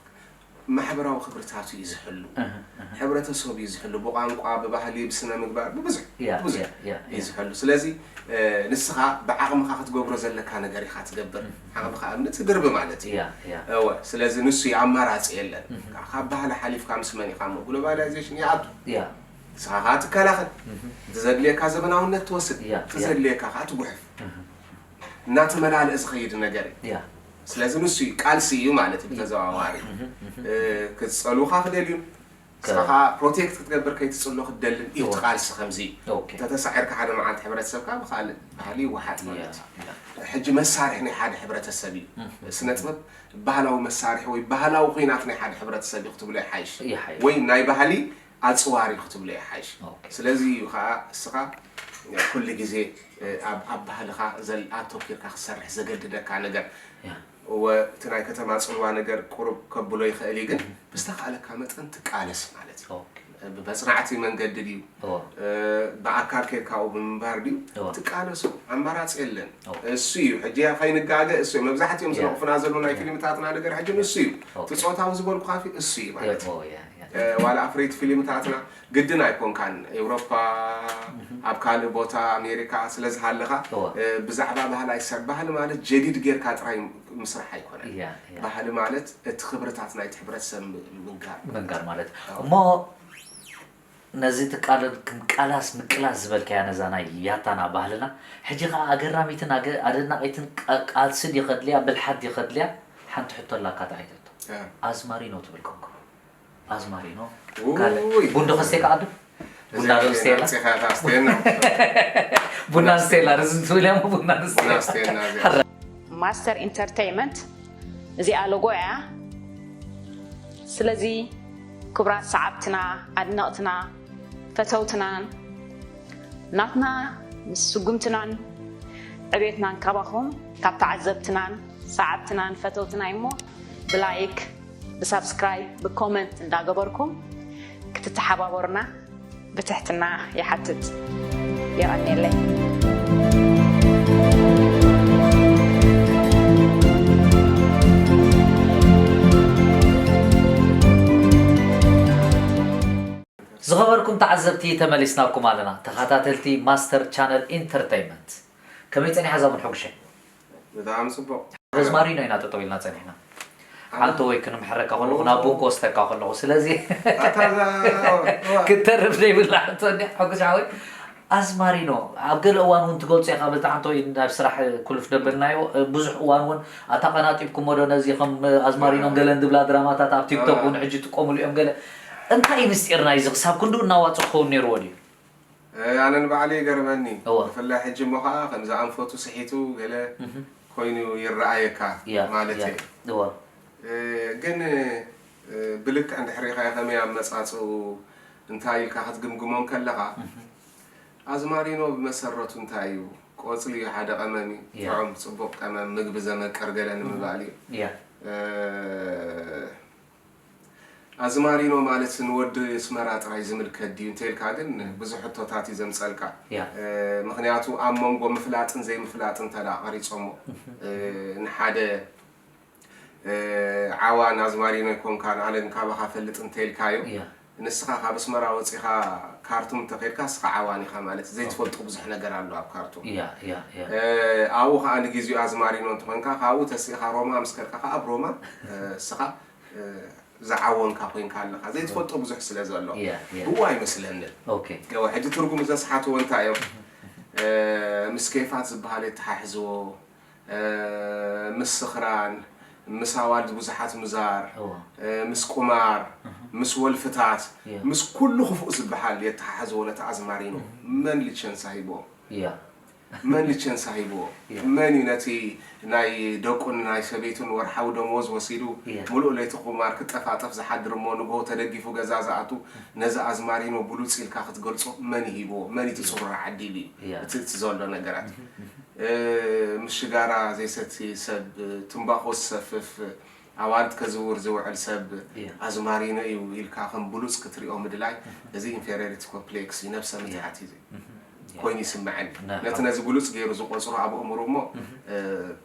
ማሕበራዊ ክብርታቱ እዩ ዝሕሉ። እህ፣ እህ። ሕብረተሰቡ እዩ ዝሕሉ። ብቋንቋ፣ ብባህሊ፣ ብስነ ምግባር፣ ብብዙሕ፣ ያ፣ ብብዙሕ ያ፣ ያ፣ እዩ ያ። ዝሕሉ። ስለዚ፣ እ፣ ንስኻ ብዓቕምኻ ክትገብሮ ዘለካ ነገር ኢኻ ትገብር። እህ። ዓቕምኻ ኣብ ንትድርቢ ማለት እዩ። ያ፣ ያ። እወ፣ ስለዚ ንሱ እዩ፣ ኣማራጺ የለን። እህ። ካብ ባህሊ ሓሊፍካ ምስ መን ኢኻ እሞ ግሎባላይዜሽን ይኣቱ። ያ። ንስኻ ኸኣ ትከላኸል። እህ። እቲ ዘድልየካ ዘመናውነት ትወስድ፣ ያ፣ እቲ ያ። ዘድልየካ ኸኣ ትጉሕፍ። እህ። እናተመላለእ ዝኸይድ ነገር እዩ። ያ። ስለዚ ንሱ እዩ፣ ቃልሲ እዩ ማለት እዩ ብተዘዋዋሪ። እህ፣ እህ። እ፣ ክጸልዉኻ ክደልዩን፣ ከ- ንስኻ ኸኣ ፕሮቴክት ክትገብር ከይትጽሎ ክትደልን እዩ እቲ እወ። ቃልሲ ከምዚ እዩ። ኦኬ። እንተተሳዒርካ ሓደ መዓልቲ ሕብረተሰብካ ብኻልእ ባህሊ ይወሓጥ ማለት እዩ። ያ፣ ያ። ሕጂ መሳርሒ ናይ ሓደ ሕብረተሰብ እዩ። እህ። ስነ ጥበብ ባህላዊ መሳርሒ ወይ ባህላዊ ኲናት ናይ ሓደ ሕብረተሰብ እዩ ክትብሎ ይሓይሽ። ይሓይሽ። ወይ ናይ ባህሊ ኣጽዋር እዩ ክትብሎ ይሓይሽ። ኦኬ። ስለዚ እዩ ኸኣ እስኻ ኩሉ ግዜ፣ እ፣ ኣብ፣ ኣብ ባህልኻ ዘል-፣ ኣተኲርካ ክትሰርሕ ዘገድደካ ነገር። ያ። እወ፣ እቲ ናይ ከተማ ጽልዋ ነገር ቁሩብ ከብሎ ይኽእል እዩ፣ ግን እህ። ብዝተኻእለካ መጠን ትቃለስ ማለት እዩ። ኦኬ። ብመጽናዕቲ መንገዲ ድዩ? እወ። እ፣ ብኣካል ከይድካ ኣብኡ ብምንባር ድዩ? እወ። ትቃለሱ። ኣማራጺ የለን። ኦኬ። እሱ እዩ። ሕጂ ከይንጋገ እሱ እዩ። መብዛሕትኦም ያ። ዝነቕፉና ዘሎ ናይ ያ። ፊልምታትና ነገር ሕጂ ንሱ እዩ። ኦኬ። እቲ ጾታዊ ዝበልኩኻ ፊ-፣ እሱ እዩ ማለት እዩ። እወ፣ ያ፣ ያ። እ፣ ዋላ ኣፍረይቲ ፊልምታትና ግድን ኣይኮንካን። ኤውሮፓ፣ እህ። ኣብ ካልእ ቦታ፣ ኣሜሪካ ስለ ዝሃለኻ፣ እወ። እ፣ ብዛዕባ ባህሊ ኣይሰር-፣ ባህሊ ማለት ጀዲድ ጌርካ ጥራይ ምስራሕ ኣይኮነን። ያ፣ ያ። ባህሊ ማለት እቲ ክብርታት ናይቲ ሕብረተሰብ ም-፣ ምንጋር። ምንጋር ማለት። ኣዎ። እሞ ነዚ ትቃለል ክንቃላስ ምቅላስ ዝበልካያ ነዛ ናይ ያታና ባህልና፣ ሕጂ ኸኣ ኣገራሚትን ኣገ-፣ ኣደናቒትን ቃ-፣ ቃልሲ ድዩ ከድልያ፣ ብልሓት ድዩ ከድልያ፣ ሓንቲ ሕቶ ኣላካ ተዓይተቶ። እ። ኣዝማሪኖ ትብል ኮንካ። ኣዝማሪኖ። ውይ። ካልእ ቡን ዶ ከስቴካ ዓዱ? ቡና ዶ እዚኣ ስቴላ? ኣምጺኻ ኢኻ ኣስተየና። ቡና ስቴላ፣ ርዝን ትብል እያ፣ ቡና ስቴላ። ቡና ስቴና እዚኣ። ሕረ። ማስተር ኢንተርተይመንት እዚኣ ሎጎ እያ። ስለዚ ክቡራት ሰዓብትና፣ ኣድነቕትና፣ ፈተውትናን ናትና ምስ ስጉምትናን ዕቤትናን ካባኹም ካብ ተዓዘብትናን ሰዓብትናን ፈተውትናይ እሞ ብላይክ፣ ብሳብስክራይብ፣ ብኮመንት እንዳገበርኩም ክትተሓባበሩና ብትሕትና ይሓትት። የቐንየለይ። ዝኸበርኩም ተዓዘብቲ፣ ተመሊስናኩም ኣለና። ተኸታተልቲ ማስተር ቻነል ኢንተርተይመንት፣ ከመይ ጸኒሓ እዛ ቡን፣ ሕጉሸ? ብጣዕሚ ጽቡቕ። ኣዝማሪኖ ኢና ጠጠው ኢልና ጸኒሕና። ኣነ ሓንቶ ወይ ክንምሕረካ ከለኹ፣ ኦ። ናብ ቡን ክወስደካ ከለኹ፣ ስለዚ ኣታ እዛ፣ ኦ፣ ኦ። ክትተርፍ ዘይብላ ሕቶ እንድያ፣ ሕጉሽ ሓወይ። ኣዝማሪኖ፣ ኣብ ገለ እዋን እውን ትገልጾ ኢኻ፣ በታ ሓንቶ ወይ ናብ ስራሕ ክሉፍ ደበልናዮ፣ ብዙሕ እዋን እውን ኣታ ቀናጢብኩሞ ዶ ነዚ ከም ኣዝማሪኖን እ። ገለን ዝብላ ድራማታት ኣብ ቲክቶክ እ። እውን ሕጂ ይጥቀሙሉ እዮም ገለ። እንታይ እዩ ምስጢር ናይዚ ክሳብ ክንድኡ እናዋጽእ ክኸውን ነይርዎ ድዩ? እ፣ ኣነ ንባዕለይ ይገርመኒ። እወ። ብፍላይ ሕጂ እሞ ኸዓ ከምዚ ኣንፈቱ ስሒቱ ገለ እህ። ኮይኑ ይረኣየካ ያ፣ ማለት ያ፣ እየ። እወ። እ፣ ግን፣ እ፣ ብልክዕ እንድሕር ሪኢኻዮ ከመይ ኣመጻጽኡ እንታይ ኢልካ ክትግምግሞ እንከለኻ፣ እህ። ኣዝማሪኖ ብመሰረቱ እንታይ እዩ? ቆጽሊ እዩ፣ ሓደ ቀመም እዩ። ያ። ጥዑም፣ ጽቡቕ ቀመም፣ ምግቢ ዘመቅር ገለ እህ። ንምባል እዩ። ያ። እ፣ ኣዝማሪኖ ማለት ንወዲ ኣስመራ ጥራይ ዝምልከት ድዩ እንተኢልካ ግን ብዙሕ ሕቶታት እዩ ዘምጸልካ። ያ። እ፣ ምኽንያቱ ኣብ መንጎ ምፍላጥን ዘይምፍላጥን እንተ ደኣ ቀሪጾሞ፣ እህ። እ፣ ንሓደ ዓዋን ኣዝማሪኖ ኣይኮንካን፣ ኣነ ግን ካባኻ ፈልጥ እንተኢልካዮ፣ ያ ንስኻ ካብ ኣስመራ ወፂኻ ካርቱም እንተኸይድካ፣ ንስኻ ዓዋን ኢኻ ማለት እዩ። ዘይትፈልጦ ብዙሕ ነገር ኣሎ ኣብ ካርቱም። ያ ያ ያ ኣብኡ ከዓ ንግዜኡ ኣዝማሪኖ እንተኾንካ፣ ካብኡ ተሲእኻ ሮማ ምስ ከድካ ከዓ፣ ኣብ ሮማ እስኻ ዝዓወንካ ኮይንካ ኣለኻ። ዘይትፈልጦ ብዙሕ ስለ ዘሎ ያ ያ ብኡ ኣይመስለንን። ኦኬ ያው ሕጂ ትርጉሙ ዘስሓትዎ እንታይ እዮም? ምስ ኬፋት ዝበሃል የተሓሕዝዎ፣ ምስ ስኽራን፣ ምስ ኣዋልድ ብዙሓት ምዛር፣ እዋ ምስ ቁማር፣ ምስ ወልፍታት፣ ያ ምስ ኩሉ ክፉእ ዝበሃል የተሓሕዝዎ ነቲ ኣዝማሪኖ። መን ሊቸንሳ ሂብዎ? ያ መን ሊቸንሳ ሂብዎ? ያ መን እዩ ነቲ ናይ ደቁን ናይ ሰበይቱን ወርሓዊ ደመወዝ ወሲዱ ያ ሙሉእ ለይቲ ቁማር ክጠፋጠፍ ዝሓድር እሞ ንግሆ ተደጊፉ ገዛ ዝኣቱ ነዚ ኣዝማሪኖ ብሉፅ ኢልካ ክትገልፆ መን እዩ ሂብዎ? መን እዩ እቲ ፅሩራ ዓዲሉ እዩ? ያ እቲ እቲ ዘሎ ነገራት እ፣ ምስ ሽጋራ ዘይሰቲ ሰብ፣ ትምባኾ ዝሰፍፍ፣ ኣዋልድ ከዝውር ዝውዕል ሰብ ያ ኣዝማሪኖ እዩ ኢልካ ከም ብሉፅ ክትሪኦ ምድላይ፣ እዚ ኢንፌሪዮሪቲ ኮምፕሌክስ እዩ፣ ነብሰ ምትሓት እዩ። ያ ኮይኑ ይስምዐኒ። ና- ነቲ ነዚ ብሉፅ ገይሩ ዝቆፅሮ ኣብ ኣእምሮ እሞ እ፣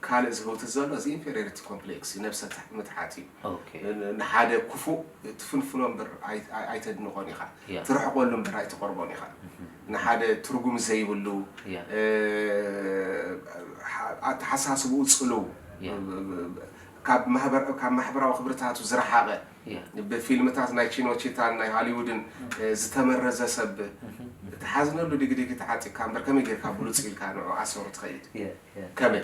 ካልእ ዝህውትት ዘሎ እዚ ኢንፌሪዮሪቲ ኮምፕሌክስ እዩ፣ ነብሰ ትሕ- ምትሓት እዩ። ኦኬ ን- ንሓደ ክፉእ ትፍንፍኖ እምበር ኣይ- ኣይ- ኣይተድንቖን ኢኻ፣ ያ ትርሕቐሉ እምበር ኣይትቐርቦን ኢኻ። ንሓደ ትርጉም ዘይብሉ ያ እ፣ ኣተሓሳስብኡ ፅልው ያ ካብ ማህበር- ካብ ማሕበራዊ ክብርታቱ ዝረሓቐ ያ ብፊልምታት ናይ ቺኖቺታን ናይ ሃሊውድን እ፣ ዝተመረዘ ሰብ ትሓዝነሉ ዲግዲግ ተዓጢቕካ እምበር ከመይ ጌርካ ብሉፅ ኢልካ ንዑ ኣሰሩ ትኸይድ? ያ ያ ከመይ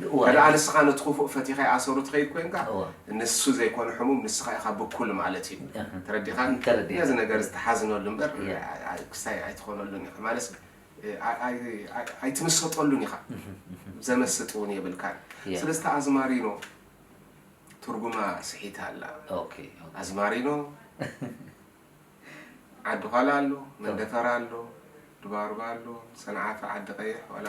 እዋ ከደኣ ንስኻ ነቲ ክፉእ ፈቲኻ ኣሰሩ ትኸይድ ኮይንካ እዋ ንሱ ዘይኮነ ሕሙም ንስኻ ኢኻ ብኩል ማለት እዩ። ኣህ። ተረዲኻኒ? ተረዲኤ። ነዚ ነገር ዝተሓዝነሉ እምበር ያ። ኣይ- ክስታይ ኣይትኾነሉን ኢኻ ማለት እ፣ ኣይ- ኣይ- ኣይ- ኣይትምሰጠሉን ኢኻ። ዘመስጥ እውን የብልካን። ያ። ስለዚ እቲ ኣዝማሪኖ ትርጉማ ስሒታ ኣላ። ኦኬ ኦኬ ኣዝማሪኖ ዓዲ ዃላ ኣሎ፣ መንደፈራ ኣሎ፣ ድባርባ ኣሎ፣ ሰንዓፈ ዓዲ ቀይሕ ዋላ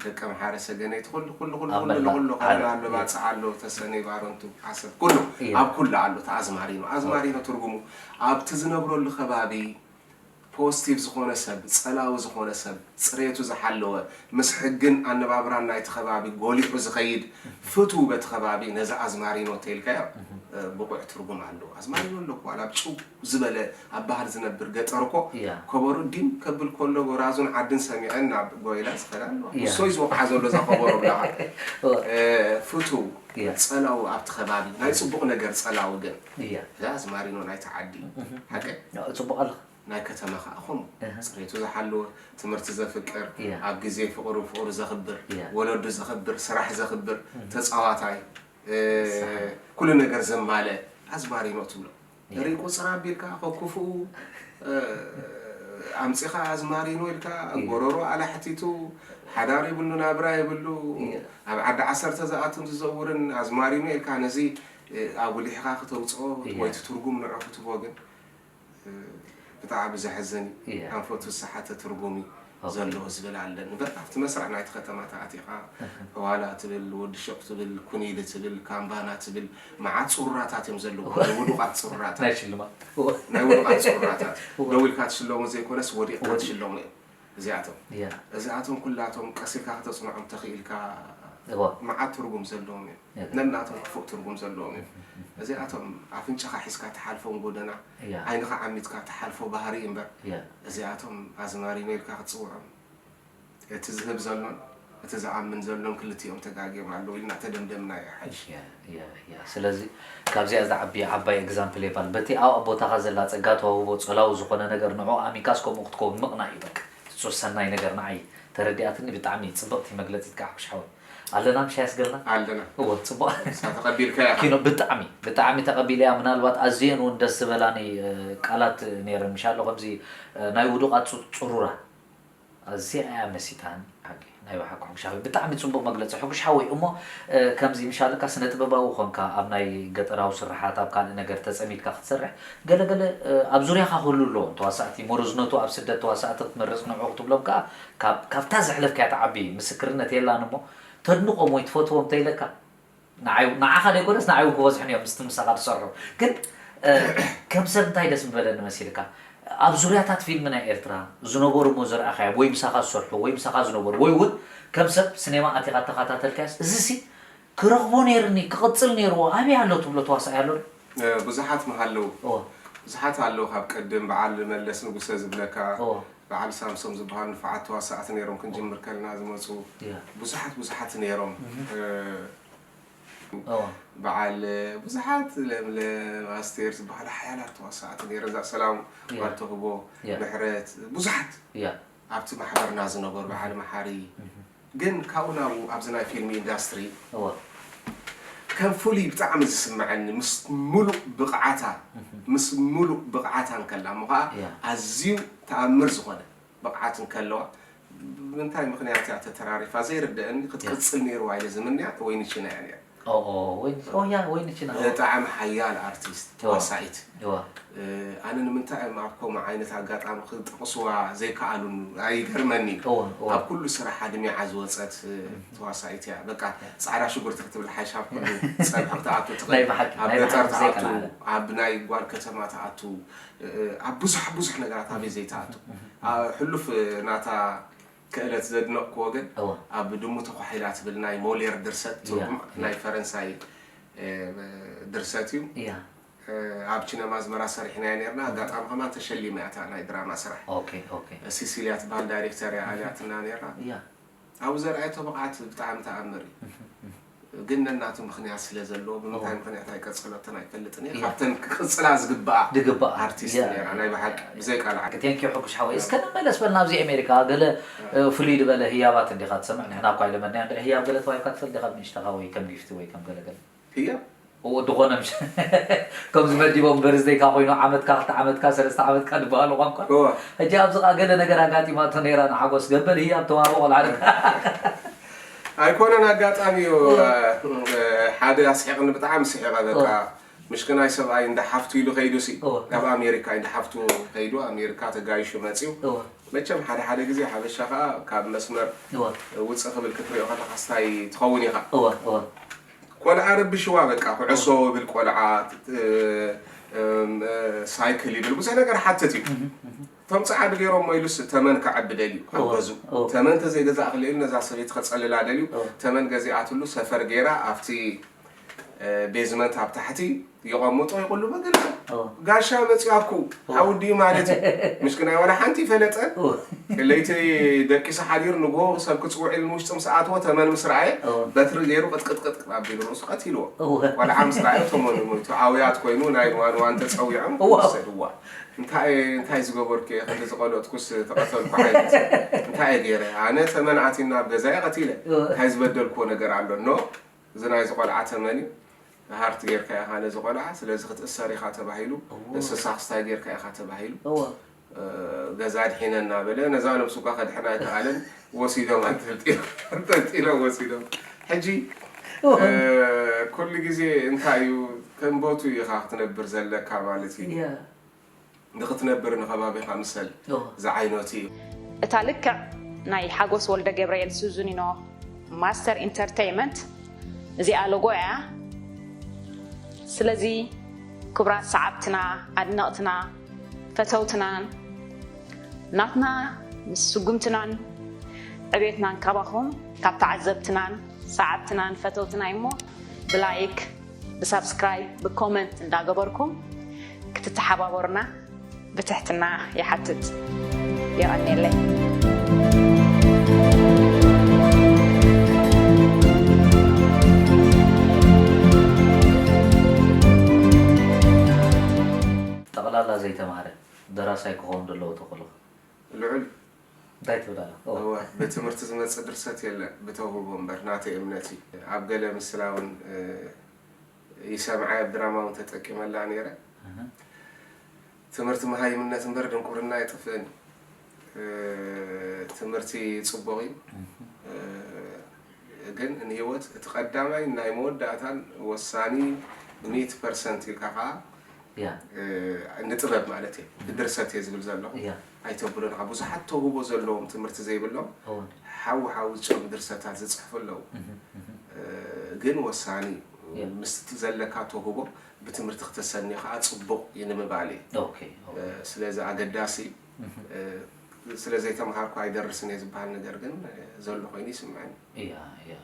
ደቀ ምሓረ ሰገነይቲ ኩሉ ኩሉ ኣብ ኩሉ መላእ ኩሉ ዓለም። ኳላ ኣሎ፣ ባጽዕ ኣሎ፣ ተሰነይ ባረንቱ ዓሰብ ኩሉ እያ። ኣብ ኩሉ ኣሎ። እቲ ኣዝማሪኖ ኣዝማሪኖ ትርጉሙ ኣብቲ ዝነብረሉ ከባቢ ፖዚቲቭ ዝኾነ ሰብ፣ ጸላዊ ዝኾነ ሰብ፣ ጽሬቱ ዝሓለወ፣ ምስ ሕግን ኣነባብራን ናይቲ ከባቢ ጎሊሑ ዝኸይድ፣ ፍቱው በቲ ከባቢ ነዚ ኣዝማሪኖ ተይልካዮ እ፣ ብቑዕ ትርጉም ኣለዎ። ኣዝማሪኖ ኣሎ እኮ፣ ዋላ ኣብ ጭው ዝበለ ኣብ ባህር ዝነብር ገጠር እኮ እያ። ከበሮ ዲም ከብል ከሎ ጎራዙን ዓድን ሰሚዐን ናብ ጎይላ ዝኸዳ ኣለዋ። እያ። ንሶይ ዝወቕዓ ዘሎ እዛ ከበሮ ብላኻ እዋ። እ፣ ፍቱው እያ። ጸላዊ ኣብቲ ከባቢ ናይ ጽቡቕ ነገር ጸላዊ ግን እያ እዚ ኣዝማሪኖ ናይቲ ዓዲ ሓቂ ጽቡቕ ኣለኻ ናይ ከተማ ከዓ ከምኡ እህ። ፅሬቱ ዝሓለወ ትምህርቲ ዘፍቅር እያ። ኣብ ግዜ ፍቕሩ ፍቕሩ ዘኽብር እያ። ወለዱ ዘኽብር ስራሕ ዘኽብር ተፃዋታይ እ፣ ሰሓ። ኩሉ ነገር ዘማለ ኣዝማሪኖ ትብሎ እያ። ርኢ ቁፅር ኣቢልካ ከክፍኡ እ፣ ኣምፂኻ ኣዝማሪኖ ኢልካ እያ። ጎረሮ ኣላሕቲቱ ሓዳር ይብሉ ናብራ ይብሉ እያ። ኣብ ዓዲ ዓሰርተ ዝኣቱን ዝዘውርን ኣዝማሪኖ ኢልካ ነዚ እ፣ ኣጉሊሕካ ክተውፅኦ እያ። ወይ እቲ ትርጉም ንዑ ክትቦ ግን ብጣዕሚ ዘሕዝን እዩ። እያ። ኣንፈቱ ዝሰሓተ ትርጉም እዩ ኦኬ። ዘለዎ ዝብል ኣለን። እምበር ኣብቲ መስርዕ ናይቲ ከተማ ተኣቲኻ ዋላ ትብል፣ ወዲ ሸቕ ትብል፣ ኩኒል ትብል፣ ካምባና ትብል፣ መዓት ፅሩራታት እዮም ዘለዉ። ናይ ውዱቓት ፅሩራታት። ናይ ሽልማት ናይ ውዱቓት ፅሩራታት። ደው ኢልካ ትሽለሙ ዘይኮነስ ወዲቕካ ትሽለሙ እዮም። እዚኣቶም እያ እዚኣቶም ኩላቶም ቀስ ኢልካ ከተፅንዖም ተኽኢልካ እዋ መዓት ትርጉም ዘለዎም እዮም። እያ። ነናቶም ክፉእ ትርጉም ዘለዎም እዮም። እዚኣቶም ኣፍንጫኻ ሒዝካ ትሓልፎም ጎደና እያ ዓይንኻ ዓሚትካ ትሓልፎ ባህሪ እምበር እያ እዚኣቶም ኣዝማሪኖ ኢልካ ክትፅውዖም እቲ ዝህብ ዘሎን እቲ ዝኣምን ዘሎን ክልቲኦም ተጋግዮም ኣለዉ ኢልና ተደምደምናዮ ሓይሽ እያ እያ እያ ስለዚ ካብዚኣ ዝዓቢ ዓባይ ኤግዛምፕል የባል በቲ ኣብ ኣቦታኻ ዘላ ጸጋ ተዋህቦ ጸላዊ ዝኾነ ነገር ንዑ ኣሚንካስ ከምኡ ክትከውን ምቕና እዩ በቃ እሱ ሰናይ ነገር ንዓይ ተረዲኣትኒ ብጣዕሚ ጽብቕቲ መግለጺት ከዓ ሓወይ ኣለና ምሽ ያስገርና ኣለና እወ ጽቡቕ ንሳ ተቐቢልካያ ኢኻ። ኪኖ ብጣዕሚ ብጣዕሚ ተቐቢለያ ምናልባት ኣዝየን እውን ደስ ዝበላኒ እ፣ ቃላት ነይረን ምሻሎ ከምዚ እ፣ ናይ ውዱቓት ጹ- ጽሩራ ኣዝያ እያ መሲጣኒ ሓቂ ናይ ብሓቂ ሕጉሽ ሓወይ ብጣዕሚ ጽቡቕ መግለጺ ሕጉሽ ሓወይ እሞ እ፣ ከምዚ ምሻልካ ስነ ጥበባዊ ኮንካ ኣብ ናይ ገጠራዊ ስርሓት ኣብ ካልእ ነገር ተጸሚድካ ክትሰርሕ ገለገለ እ፣ ኣብ ዙርያኻ ክህሉ ኣለዎም ተዋሳእቲ ሞሮዝነቱ ኣብ ስደት ተዋሳእቲ ክትመርጽ ንዑ ክትብሎም ከኣ ካብ- ካብታ ዘሕለፍካያ ትዓቢ ምስክርነት የላን እሞ ተድንቖም ወይ ትፈትዎም ተይለካ ንዓይ ንዓኻ ዘይኮነስ ንዓይ እውን ክበዝሑን እዮም ምስቲ ምሳኻ ዝሰርሑ ግን እ፣ ከም ሰብ እንታይ ደስ ምበለኒ መሲልካ ኣብ ዙርያታት ፊልም ናይ ኤርትራ ዝነበሩ እሞ ዝረኣኻዮም ወይ ምሳኻ ዝሰርሑ ወይ ምሳኻ ዝነበሩ ወይ እውን ከም ሰብ ስኔማ ኣቲኻ ተኸታተልካዮስ እዚሲ ክረኽቦ ነይርኒ ክቕጽል ነይርዎ ኣበይ ኣሎ ትብሎ ተዋሳኢ ኣሎ ዶ? እ፣ ብዙሓት ምሃለዉ እወ ብዙሓት ኣለዉ ካብ ቅድም በዓል መለስ ንጉሰ ዝብለካ እወ በዓል ሳምሶም ዝበሃሉ ንፉዓት ተዋሳእቲ ነይሮም ክንጅምር ከለና ዝመፁ ያ ብዙሓት ብዙሓት ነይሮም እ፣ እወ በዓል ብዙሓት ለምለም ኣስቴር ዝበሃሉ ሓያላት ተዋሳእቲ ነይረ እዛ ሰላም ያ ጓል ተህቦ ያ ምሕረት ብዙሓት ያ ኣብቲ ማሕበርና ዝነበሩ በዓል መሓሪ ግን ካብኡ ናብኡ ኣብዚ ናይ ፊልም ኢንዳስትሪ እወ ከም ፍሉይ ብጣዕሚ ዝስምዐኒ ምስ ሙሉእ ብቕዓታ ምስ ሙሉእ ብቕዓታ እንከላ እሞ ከዓ ያ ኣዝዩ ተኣምር ዝኾነ ብቕዓት እንከለዋ ብምንታይ ምኽንያት እያ ተተራሪፋ ዘይርደአኒ ክትቅፅል ነይርዋ ኢለ ዝምንያ ወይንችና እያ ነይራ ኦኦ ወይ ኦያ ወይ ንችና ብጣዕሚ ሓያል ኣርቲስት ተዋሳኢት እወ እ፣ ኣነ ንምንታይ እዮም ኣብ ከምኡ ዓይነት ኣጋጣሚ ክጠቕስዋ ዘይከኣሉን ኣይገርመኒ እዩ እወ እወ ኣብ ኩሉ ስራሕ ኣድሚዓ ዝወፀት እ፣ ተዋሳኢት እያ በቃ ፃዕዳ ሽጉርቲ ክትብል ሓይሽ ኣብ ኩሉ ፀብሒ ክትኣቱ ናይ ትኽእል ብሓቂ ኣብ ናይ ገጠር ብሓቂ ትኣቱ ዘይቀላለ ኣብ ናይ ጓል ከተማ ትኣቱ እ፣ ኣብ ብዙሕ ብዙሕ ነገራት ኣበይ ዘይትኣቱ ኣ፣ ሕሉፍ እ፣ ናታ ክእለት ዘድነቕክዎ ግን እወ ኣብ ድሙ ተኳሒላ ትብል ናይ ሞሌር ድርሰት እያ ትርጉም እያ ናይ ፈረንሳይ እ፣ ድርሰት እዩ እያ እ፣ ኣብ ቺነማ ኣዝመራ ሰሪሕናያ ነርና ኣጋጣሚ ከማን ተሸሊማ እያ እታ ናይ ድራማ ስራሕ ኦኬ ኦኬ ሲሲልያ ትበሃል ዳይሬክተር እያ ኣልያትና ነራ እያ ኣብኡ ዘርኣየቶ ብቕዓት ብጣዕሚ ተኣምር እዩ ግን ነናቱ ምኽንያት ስለ ዘለዎ ብምንታይ ምኽንያት ኣይቀፀለቶን ኣይፈልጥን እየ እያ ካብተን ክቕፅላ ዝግብኣ ድግባኣ ኣርቲስት እያ ነራ ናይ ብሓቂ ብዘይ ቃል ዓቂ ቴንኪዩ ሕጉሽ ሓወይ እስከ ንመለስ በል ናብዚ ኣሜሪካ ገለ እ፣ ፍሉይ ዝበለ ህያባት እንዲኻ ትሰምዕ ንሕና እኳ ይለመድናዮ እንድዒ ህያብ ገለ ተዋሂብካ ትፈልጥ ዲኻ ብንእሽተኻ ወይ ከም ጊፍቲ ወይ ከም ገለገለ ህያብ እዎ ዝኾነ ምሽ ከምዚ መዲቦም በርዝደይካ ኮይኑ ዓመትካ ክልተ ዓመትካ ሰለስተ ዓመትካ ዝበሃሉ ቋንቋ እወ ሕጂ ኣብዚ ኸዓ ገለ ነገር ኣጋጢማቶ ነይራ ንሓጎስ ገበል ህያብ ተዋህቦ ቆልዓ ዶ ኣይኮነን ኣጋጣሚ እዩ እ፣ ሓደ ኣስሒቕኒ ብጣዕሚ ስሒቐ በቃ እወ ምሽክናይ ሰብኣይ እንዳ ሓፍቱ ኢሉ ከይዱ ሲ እወ ናብ ኣሜሪካ እንዳ ሓፍቱ ከይዱ ኣሜሪካ ተጋይሹ መፅዩ እወ መቸም ሓደ ሓደ ግዜ ሓበሻ ከዓ ካብ መስመር እወ ውፅእ ክብል ክትሪኦ ከለካ ስታይ ትኸውን ኢኻ እወ እወ ቆልዓ ረብሽዋ በቃ ኩዕሶ ብል ቆልዓ እ፣ እም፣ እ፣ ሳይክል ይብል ብዙሕ ነገር ሓትት እዩ እቶም ፀዓዱ ገይሮሞ ኢሉስ ተመን ከዐቢ ደልዩ ኣብ እወ፣ ገዙ እወ። ተመን ተዘይገዛእ ክልእል ነዛ ሰበይቲ ከፀልላ ደልዩ እወ። ተመን ገዚኣትሉ ሰፈር ገይራ ኣብቲ እ፣ ቤዝመንት ኣብ ታሕቲ ይቐምጦ ይቕሉ መገልገል እወ። ጋሻ መፅያኩ ሓውዲኡ ማለት እዩ ምሽክናይ ዋላ ሓንቲ ይፈለጠ እወ። ለይቲ ደቂሱ ሓዲሩ ንግሆ ሰብ ክፅውዕ ኢሉ ንውሽጢ ምስ ኣትዎ ተመን ምስ ረኣየ እወ። በትሪ ገይሩ ቅጥቅጥቅጥ ኣቢሉ ርእሱ ቀቲልዎ እወ። ቆልዓ ምስ ረኣዮ ተመኑ ሞይቱ ኣውያት ኮይኑ ናይ ዋን ዋን ተፀዊዖም እወ። ወሰድዋ እንታይ እንታይ ዝገበርኩ እየ ክንዲ ዝቐለጥኩስ ተቐተልኩ ዓይነት እንታይ እየ ገይረ ኣነ ተመን ኣቲና ኣብ ገዛየ ቀቲለ እወ። እንታይ ዝበደልክዎ ነገር ኣሎ ኖ እዚ ናይዚ ቆልዓ ተመን እዩ ሃርት ጌርካ ኢኻ ነዚ ቆልዓ ስለዚ ክትእሰር ኢኻ ተባሂሉ እወ። እንስሳ ክስታይ ጌርካ ኢኻ ተባሂሉ እወ እ፣ ገዛ ድሒነ እናበለ ነዛ ነብሱ እኳ ከድሕና ኣይከኣለን ወሲዶም ኣንጠልጢሎም ወሲዶም ሕጂ እወ እ፣ ኩሉ ግዜ እንታይ እዩ ከም ቦቱ ኢኻ ክትነብር ዘለካ ማለት እዩ እያ ንክትነብር ንከባቢኻ ምሰል እወ ዝዓይነቱ እዩ እታ ልክዕ ናይ ሓጎስ ወልደ ገብርኤል ሱዙኒኖ ማስተር ኢንተርተይመንት እዚኣ ሎጎ እያ። ስለዚ ክቡራት ሰዓብትና፣ ኣድነቕትና፣ ፈተውትናን ናትና ምስ ስጉምትናን ዕቤትናን ካባኹም ካብ ተዓዘብትናን ሰዓብትናን ፈተውትናይ እሞ ብላይክ ብሳብስክራይብ ብኮመንት እንዳገበርኩም ክትተሓባበሩና ብትሕትና ይሓትት። የቐንየለይ። ጠቕላላ ዘይተማሃረ ደራሳይ ክኸውን ዘለዎ ተኽእሎ ልዑል እንታይ ትብል ኣላ? ኦ፣ እወ ብትምህርቲ ዝመፅእ ድርሰት የለን ብተውህቦ እምበር ናተይ እምነት እዩ ኣብ ገለ ምስላ እውን እ፣ ይሰምዓ ኣብ ድራማ እውን ተጠቂመላ ነይረ እህ፣ ትምህርቲ መሃይምነት እምበር ድንቁርና ኣይጥፍእን እዩ እ፣ ትምህርቲ ፅቡቕ እዩ እ፣ ግን ንህይወት እቲ ቀዳማይ ናይ መወዳእታን ወሳኒ ሚእቲ ፐርሰንት ኢልካ ከዓ ያ እ፣ ንጥበብ ማለት እየ ድርሰት እየ ዝብል ዘለኹ ያ ኣይተብሎን ኢኻ ብዙሓት ተውህቦ ዘለዎም ትምህርቲ ዘይብሎም እውን ሓዊ ሓዊ ዝጨኑ ድርሰታት ዝፅሕፉ ኣለዉ እህ፣ እህ፣ እ፣ ግን ወሳኒ እዩ ያ። ምስቲ ዘለካ ተውህቦ ብትምህርቲ ክተሰኒ ከዓ ፅቡቕ እዩ ንምባል እዩ ኦኬ ኦኬ እ፣ ስለዚ ኣገዳሲ እህ፣ እ፣ ስለ ዘይተምሃርኩ ኣይደርስን እየ ዝበሃል ነገር ግን ዘሎ ኮይኑ ይስምዐኒ። እያ እያ።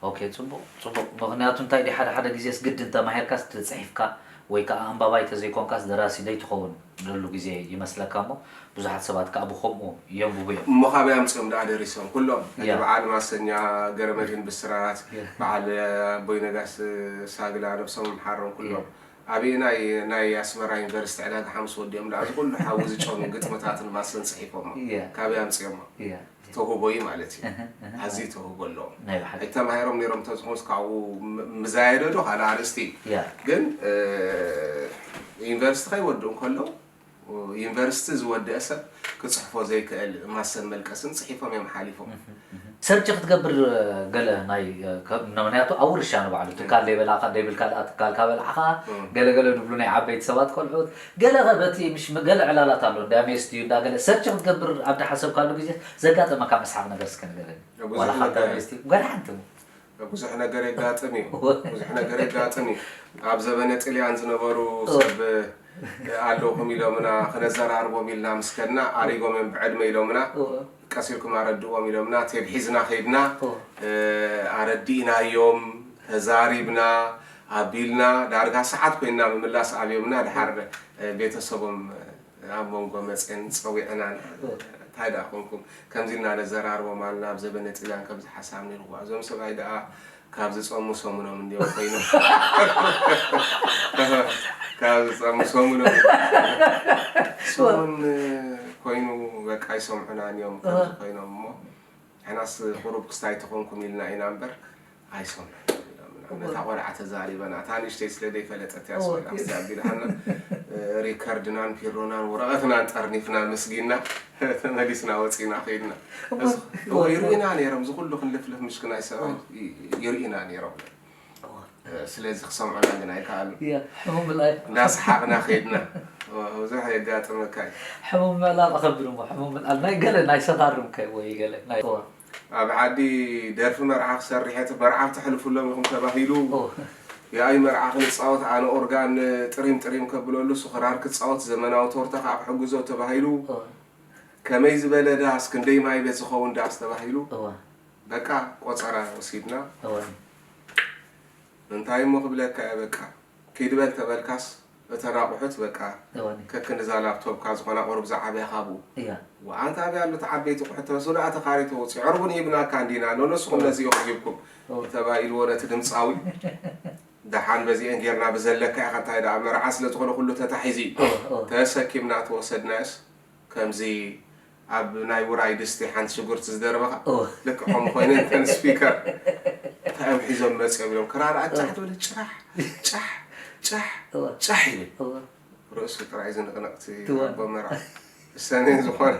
ኦኬ፣ ፅቡቕ ፅቡቕ። ምኽንያቱ እንታይ ድዩ፣ ሓደ ሓደ ግዜስ ግድን ተማሂርካስ ትፅሒፍካ ወይ ከዓ ኣንባባይ ተዘይኮንካስ ደራሲ ደይትኸውን ደሉ ግዜ ይመስለካ እሞ ብዙሓት ሰባት ከዓ ብኸምኡ የንብቡ እዮም። እሞ ካበይ ኣምፅኦም ደኣ ደሪሶም ኩሎም? ሕጂ ያ። በዓል ማሰኛ፣ ገረመድህን ብስራት፣ ያ። በዓል ኣቦይ ነጋስ ሳግላ ነብሶም ይምሓሮም ኩሎም። ያ። ኣበየናይ ናይ ኣስመራ ዩኒቨርሲቲ ዕዳጋ ሓሙስ ወዲኦም ደኣ እዚ ኩሉ ሓዊ ዝጨኑ ግጥምታትን ማሰን ፅሒፎሞ? ያ። ካበይ ኣምፅኦሞ? ያ። ተውህቦ እዩ ማለት እዩ። ኣዝዩ ተውህቦ ኣለዎም። ናይ ብሓቂ። ኣይተማሂሮም ነይሮም እንተዝኾኑስ ካብኡ ም- ምዛየደ ዶ ካልእ ኣርእስቲ እዩ። ያ። ግን እ፣ ዩኒቨርሲቲ ከይወድኡ እንከለዉ ዩኒቨርሲቲ ዝወደአ ሰብ ክፅሕፎ ዘይክእል ማሰን መልቀስን ፅሒፎም እዮም ሓሊፎም። ሰርች ክትገብር ገለ ናይ ከም- ምክንያቱ ኣብ ውርሻ ንባዕሉ ትካል ደይበላካ ደይብልካ ደኣ ትካል ካበልዓኻ እም። ገለገለ ድብሉ ናይ ዓበይቲ ሰባት ቆልዑት ገለ ኸ በቲ ምሽ ገለ ዕላላት ኣሎ እንዳ ሜስ ድዩ እንዳ ገለ ሰርች ክትገብር ኣብ ዳሓሰብካሉ ግዜ ዘጋጠመካ መስሓቕ ነገር እስከ ንገረኒ። ብዙሕ ዋላ ካብ ነገር- ዳሜስቲ ጓል ሓንቲ እሞ። ብዙሕ ነገር የጋጥም እዩ። ብዙሕ ነገር የጋጥም እዩ። ኣብ ዘበነ ጥልያን ዝነበሩ ሰብ ኣለኹም ኢሎምና ክነዘራርቦም ኢልና ምስ ከድና ኣሪጎም እዮም ብዕድመ ኢሎምና እወ። ቀስ ኢልኩም ኣረድእዎም ኢሎምና ቴብ ሒዝና ከይድና እወ። ኣረዲእናዮም ተዛሪብና ኣቢልና ዳርጋ ሰዓት ኮይንና ምምላስ ኣብዮምና ድሓር ቤተሰቦም ኣብ መንጎ መፅን ፀዊዕናን እንታይ ደኣ ኮንኩም ከምዚ ኢልና ነዘራርቦም ኣልና ኣብ ዘበነ ጥልያን ከምዚ ሓሳብ ነይርዋ እዞም ሰብኣይ ደኣ ካብ ዝፀሙ ሰሙኖም እንዲዮም ኮይኖም ካብ ዝፀሙ ሰሙኖም ሰሙን ኮይኑ በቃ ይሰምዑና እዮም ከምዚ ኮይኖም እሞ ንሕናስ ቁሩብ ክስታይ ተኾንኩም ኢልና ኢና እምበር ኣይሰምዑን ኢሎምና። ነታ ቆልዓ ተዛሪበና፣ እታ ንእሽተይ ስለ ዘይፈለጠት እያ እወ። ስወላ ክሳብ ኢላና ሪከርድናን ፒሮናን ወረቐትናን ጠርኒፍና መስጊና ተመሊስና ወፂና ከይድና። እወ። እዚ- እወ፣ ይርእዩና ነይሮም፣ እዚ ኩሉ ክንልፍልፍ ምሽ ክናይ ሰብኣይ ይ- ይርእዩና ነይሮም። ስለዚ ክሰምዑና ግን ኣይከኣሉ። እያ፣ ሕሙም ምልኣይ። እንዳሰሓቕና ከይድና። ብዙሕ የጋጥመካ እዩ። ሕሙም ምዕላል ኣኸብድ እሞ ሕሙም ምልኣል ናይ ገለ ናይ ሰታርም ከ ወይ ገለ ናይ እዋ። ኣብ ዓዲ ደርፊ መርዓ ክሰርሕ እየ መርዓ ክተሕልፉሎም ኢኹም ተባሂሉ። እዋ። የኣይ መርዓ ክንፃወት ኣነ ኦርጋን ጥሪም ጥሪም ከብለሉ እሱ ክራር ክፃወት ዘመናዊ ቶርታ ከዓ ክሕግዞ ተባሂሉ። እዋ። ከመይ ዝበለ ዳስ ክንደይ ማይ ቤት ዝኸውን ዳስ ተባሂሉ። እዋ። በቃ ቆፀራ ወሲድና። እዋ። እንታይ እሞ ክብለካ እየ በቃ ኪድ በል ተበልካስ እተን ኣቑሑት በቃ እወኒ። ከክንዛ ላፕቶፕካ ዝኾና ቁሩብ ዝዓበያ ካብኡ እያ። ወኣንታ ኣበይ ኣሎ እቲ ዓበይቲ ኣቑሑት ተበስ ወደ ኣተካሪ ተውፅኦ ዕርቡን ሂብናካ እንዲና ኖ ንስኹም እወ። ነዚ ኢኹም ሂብኩም እወ። ተባኢልዎ ነቲ ድምፃዊ ደሓን በዚአን ጌርና ብዘለካ ኢኻ እንታይ ደኣ መርዓ ስለ ዝኾነ ኩሉ ተታሒዙ እዩ እወ፣ እወ። ተሰኪምና ተወሰድናዮስ ከምዚ ኣብ ናይ ውራይ ድስቲ ሓንቲ ሽጉርቲ ዝደርበኻ እወ። ልክዕ ከምኡ ኮይነ እንተን ስፒከር እንታይ እዮም ሒዞም መፅኦም ኢሎም ክራር ኣጫሕ ትብል ጭራሕ ጫሕ ጫሕ እወ። ጫሕ ይብል እወ። ርእሱ ጥራይ ዝንቕንቕቲ ትወ። ኣቦ መርዓ ሰኔን ዝኾነ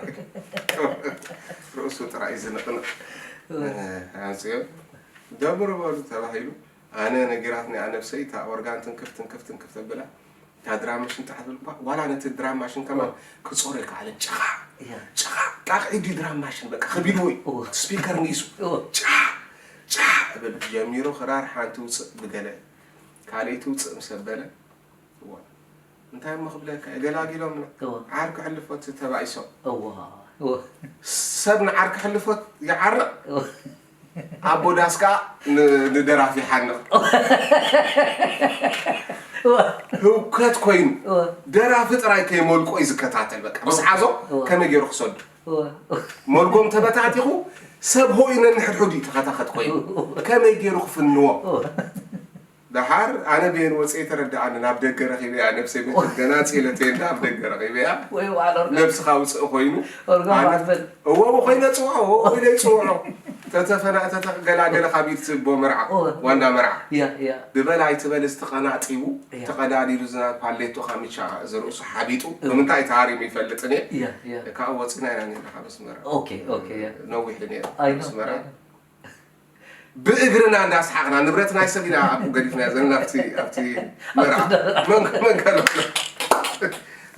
ርእሱ ጥራይ ዝንቕንቕ እወ። ኣምፅኦም ደምሩ በሉ ተባሂሉ ኣነ ነጊራትኒ ኣነብሰይ እታ ኦርጋን ትንክፍ ትንክፍ ትንክፍ ተብላ እታ ድራም ማሽን ጣሕ ትብል እኳ ዋላ ነቲ ድራም ማሽን ከማን ክጾሮ ይከኣልን ጭኻ እያ። ጭኻ ጣቕ ኢዱ ድራም ማሽን በቃ ከቢድዎ እዩ እወ። ስፒከር ንኢሱ እወ። ጫሕ ጫሕ እብል ጀሚሩ ክራር ሓንቲ ውፅእ ብገለ ካልኣይቲ ውፅእ ምስ ኣበለ እዋ እንታይ እሞ ክብለካ የገላጊሎምና እወ። ዓርኪ ሕልፎት ተባኢሶም እዋ እወ። ሰብ ንዓርኪ ሕልፎት ይዓርቕ እወ። ኣቦ ዳስ ከዓ ን- ንደራፊ ይሓንቕ ህውከት ኮይኑ ደራፊ ጥራይ ከይመልቆ እዩ ዝከታተል በቃ ምስ ሓዞ ከመይ ገይሩ ክሰዱ መልጎም ተበታቲኹ ሰብ ሆኡ ነንሕድሕዱ እዩ ተኸታኸት ኮይኑ ከመይ ገይሩ ክፍንዎ ደሓር ኣነ ብየን ወፅየ ተረድኣኒ ናብ ደገ ረኺበያ ነብሰይ መቸም ገና ፅለተየ እንዳ ኣብ ደገ ረኺበያ ወይ በዓል ኦርጋን ነብስኻ ውፅእ ኮይኑ ኦርጋን ኣነ- በዓል በል እዎ እዎ ኮይነ ፅውዖ እዎ ኮይነ ይፅውዖ ተተፈና ተተገላገለ ካብ ኢድ ትቦ መርዓ እዎ። ዋንዳ መርዓ ያ ያ ብበል ኣይትበል እዚ ተቐናጢቡ እያ። ተቐዳዲዱ ዝና ፓሌቶ ካሚቻ ዝርእሱ ሓቢጡ እዎ። ብምንታይ ተሃሪሙ ይፈልጥን እየ እያ እያ ካብ ወፂና ኢና ነርና ካብ ኣስመራ ኦኬ ኦኬ ያ ነዊሕ ነይሩ ኣይ ነው። ኣስመራ ብእግርና እንዳስሓቕና ንብረት ናይ ሰብ ኢና ኣብኡ ገዲፍና ዘለና ኣብቲ ኣብቲ መርዓ መን መን ከልዕሎ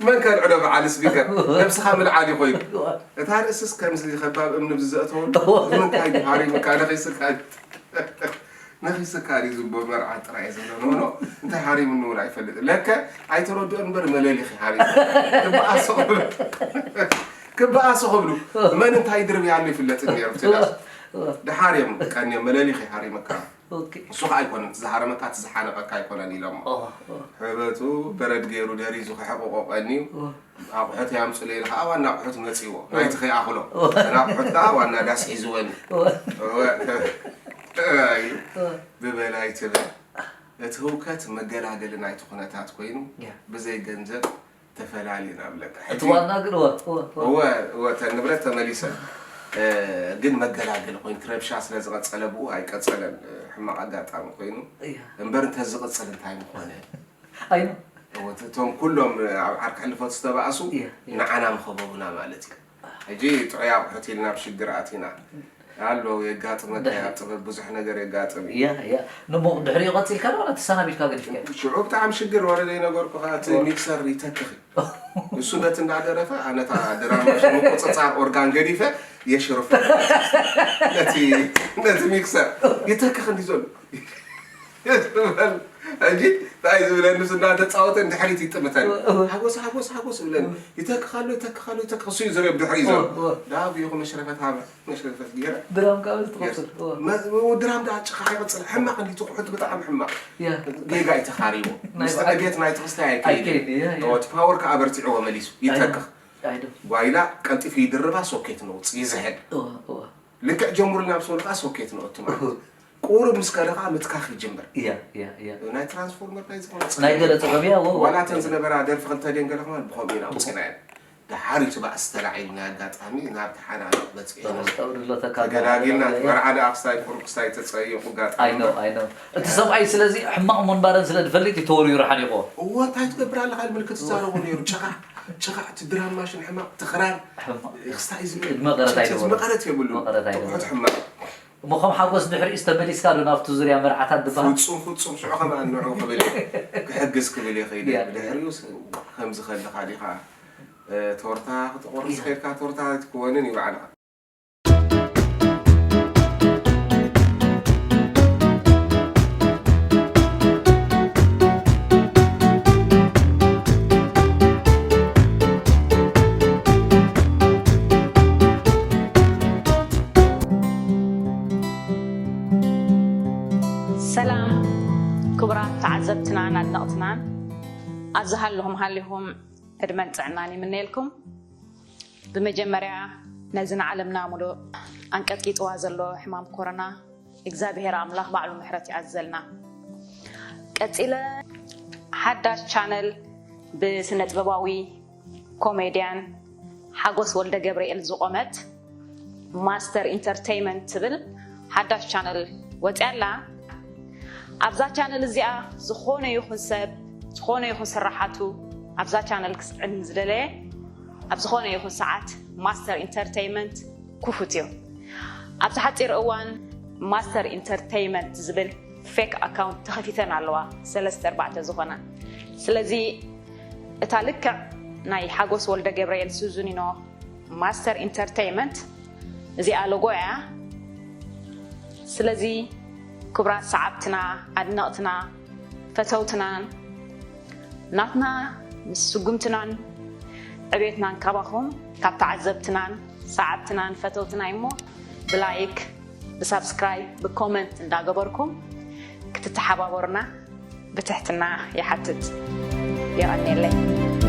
መን ከልዕሎ በዓል ስፒከር ነብስኻ ምልዓል እዩ ኮይኑ እታ ርእስስ ከምዚ ከባብ እምኒ ብዘእተወሉ ንምንታይ እዩ ሃሪሙካ ነኺስካ ነኺስካ ድዩ ዝቦ መርዓ ጥራይ ዘሎ ኖኖ እንታይ ሃሪሙኒ እውን ኣይፈልጥ ለከ ኣይተረድኦ እምበር መለሊኺ ሃሪሙ ትበኣሶ ክበኣሱ ክብሉ መን እንታይ ድርብ ያሉ ይፍለጥ ነይሩ። እዋ፣ እዋ። ድሓር እዮም ቀንዮም መለሊኽ ይሃሪመካ። ኦኬ። እሱ ከዓ ኣይኮነን፣ እቲ ዝሃረመካ እቲ ዝሓነቀካ ኣይኮነን ኢሎሞ። ኦ፣ ኦ። ሕበቱ በረድ ገይሩ ደሪዙ ክሕቕቆ ቀንዩ ኦ። ኣቑሑት ያምፁለይ ኢሉ ከዓ ዋና ኣቑሑት መፂዎ ናይቲ ከይኣኽሎ። እወ። ናቑሑት ከዓ ዋና ዳስ ሒዝወን። እወ። እወ። ኢሉ እወ። ብበላይ ትብል። እቲ ህውከት መገላገሊ ናይቲ ኩነታት ኮይኑ ያ። ብዘይ ገንዘብ ተፈላልዩና ብለካ። እቲ ዋና ግን እወ፣ እወ፣ እወ። እወ እወ እተን ንብረት ተመሊሰን። እ፣ ግን መገላገሊ ኮይኑ ረብሻ ስለ ዝቐጸለ ብኡ ኣይቀጸለን። እ፣ ሕማቕ ኣጋጣሚ ኮይኑ እያ። እምበር እንተዝቕጽል እንታይ ምኾነ? ኣይኖ እወ፣ እቶም ኩሎም ኣብ ዓርኪ ሕልፈት ዝተባእሱ እያ፣ እያ። ንዓና ምኸበቡና ማለት እዩ። ሕጂ ጥዑይ ኣቑሑት ኢልና ኣብ ሽግር ኣቲና ኣሎ። የጋጥመካ እያ ጥበብ፣ ብዙሕ ነገር የጋጥም እዩ። እያ እያ። ንሞ ድሕሪኡ ቀፂልካ ዶ ተሰናቢድካ ገዲፍካ? ሽዑ ብጣዕሚ ሽግር ወረደ ይነገርኩኻ። እቲ ሚክሰር ይተክኽ እዩ። እሱ ነቲ እንዳደረፈ ኣነታ ድራማ ምቁፅፃር ኦርጋን ገዲፈ የሽርፎ ነቲ ነቲ ሚክሰር ይተክኽ እንዲ ዘሎ። ሕጂ እንታይ ዝብለኒ እሱ እንዳተፃወተ ንድሕሪት ይጥምተኒ። ሓጎስ ሓጎስ ሓጎስ ይብለኒ። ይተክኻሎ ይተክኻሎ ይተክኽ እሱ እዩ ዝሪኦ ብድሕሪ ዘሎ። ዳብ ይኹ መሽረፈት ሃበ መሽረፈት ገይረ ድራም ካብ ትቆፅል እወ። ድራም ዳ ጭኻ ይቕፅል። ሕማቕ እንዲ ትቑሑት ብጣዕሚ ሕማቕ ያ ጌጋ እዩ ተኻሪዎ። ናይ ምስ በዓል- ዕግየት ናይ ትኽስታይ ኣይከይድን። ኣይከይድን፣ ያ፣ ያ። እቲ ፓወር ከኣ በርቲዕዎ መሊሱ ይተክኽ። ኣይዶ ጓይላ ቀልጢፉ ይድርባ ሶኬት ነውፅ ይዝሕል። እወ እወ። ልክዕ ጀምሩልና ምስ በሉ ከኣ ሶኬት ነወቱ ማለት እዩ። ቁሩብ ምስ ከደ ከኣ ምትካኽ ይጅምር። እያ እያ እያ። ናይ ትራንስፎርመር ናይ ዝኾነ ናይ ገለ ጥበብ እያ እወ እወ። ዋላ እተን ዝነበራ ደርፊ ክልተ ደን ገለ ከማን ብኸምኡ ኢና ኣውፂናየን። ድሓር እዩ እቲ ባእሲ ተላዒሉ ናይ ኣጋጣሚ ናብ ተሓናነቕ በፂሑ። ተረስጠው ድሎ ተካል ተገላጊልና መርዓ ደኣ ክስታይ ቁሩብ ክስታይ ተፀየቑ ኣጋጣሚ ኣይኖ ኣይኖ። እቲ ሰብኣይ ስለዚ ሕማቕ ምንባረን ስለ ዝፈልጥ እዩ ተወሪሩ ሓኒቆ። እዎ እንታይ ትገብር ኣለኻ ኢሉ ምልክት ዝዛረቦ ነይሩ። ጭቓዕ ጭቓዕ እቲ ድራም ማሽን ሕማቕ ትኽራር ሕማቕ። ክስታይ ዝብል መቐረት ኣይነበሮን። መቐረት የብሉን። መቐረት ኣይነበሮን። ትቑሑት ሕማቕ እሞ ከም ሓጎስ ድሕሪኡስ ተመሊስካ ዶ ናብቲ ዙርያ መርዓታት ድበሃል? ፍፁም ፍፁም ሽዑ ከማን ንዑ ክብል እየ ክሕግዝ ክብል እየ ከይደ ያ። ብድሕሪኡ ስ- ከምዚ ከለኻ ዲኻ እ፣ ቶርታ ክትቆርስ ከድካ ቶርታ ኣይትክወንን እዩ ባዕልኻ። ሰላም ክቡራት ተዓዘብትናን ኣድነቕትናን፣ ኣብዚ ሃለኹም ሃሊኹም ዕድመን ጥዕናን ይምነየልኩም። ብመጀመርያ ነዚ ንዓለምና ሙሉእ ኣንቀጥቂጥዋ ዘሎ ሕማም ኮሮና እግዚኣብሔር ኣምላኽ ባዕሉ ምሕረት ይኣዝዘልና። ቀጺለ ሓዳሽ ቻነል ብስነ ጥበባዊ ኮሜድያን ሓጎስ ወልደ ገብርኤል ዝቖመት ማስተር ኢንተርቴይመንት ትብል ሓዳሽ ቻነል ወፂኣ ኣላ። ኣብዛ ቻነል እዚኣ ዝኾነ ይኹን ሰብ ዝኾነ ይኹን ስራሓቱ ኣብዛ ቻነል ክስዕል ንዝደለየ ኣብ ዝኾነ ይኹን ሰዓት ማስተር ኢንተርቴይመንት ክፉት እዩ። ኣብዚ ሓፂር እዋን ማስተር ኢንተርቴይመንት ዝብል ፌክ ኣካውንት ተኸፊተን ኣለዋ፣ ሰለስተ ኣርባዕተ ዝኾና። ስለዚ እታ ልክዕ ናይ ሓጎስ ወልደ ገብርኤል ሱዙኒኖ ማስተር ኢንተርቴይመንት እዚኣ ሎጎ እያ። ስለዚ ክቡራት ሰዓብትና፣ ኣድነቕትና፣ ፈተውትናን ናትና ምስ ስጉምትናን ዕቤትናን ካባኹም ካብ ተዓዘብትናን ሰዓብትናን ፈተውትናይ እሞ ብላይክ ብሳብስክራይብ ብኮመንት እንዳገበርኩም ክትተሓባበሩና ብትሕትና ይሓትት። የቐንየለይ።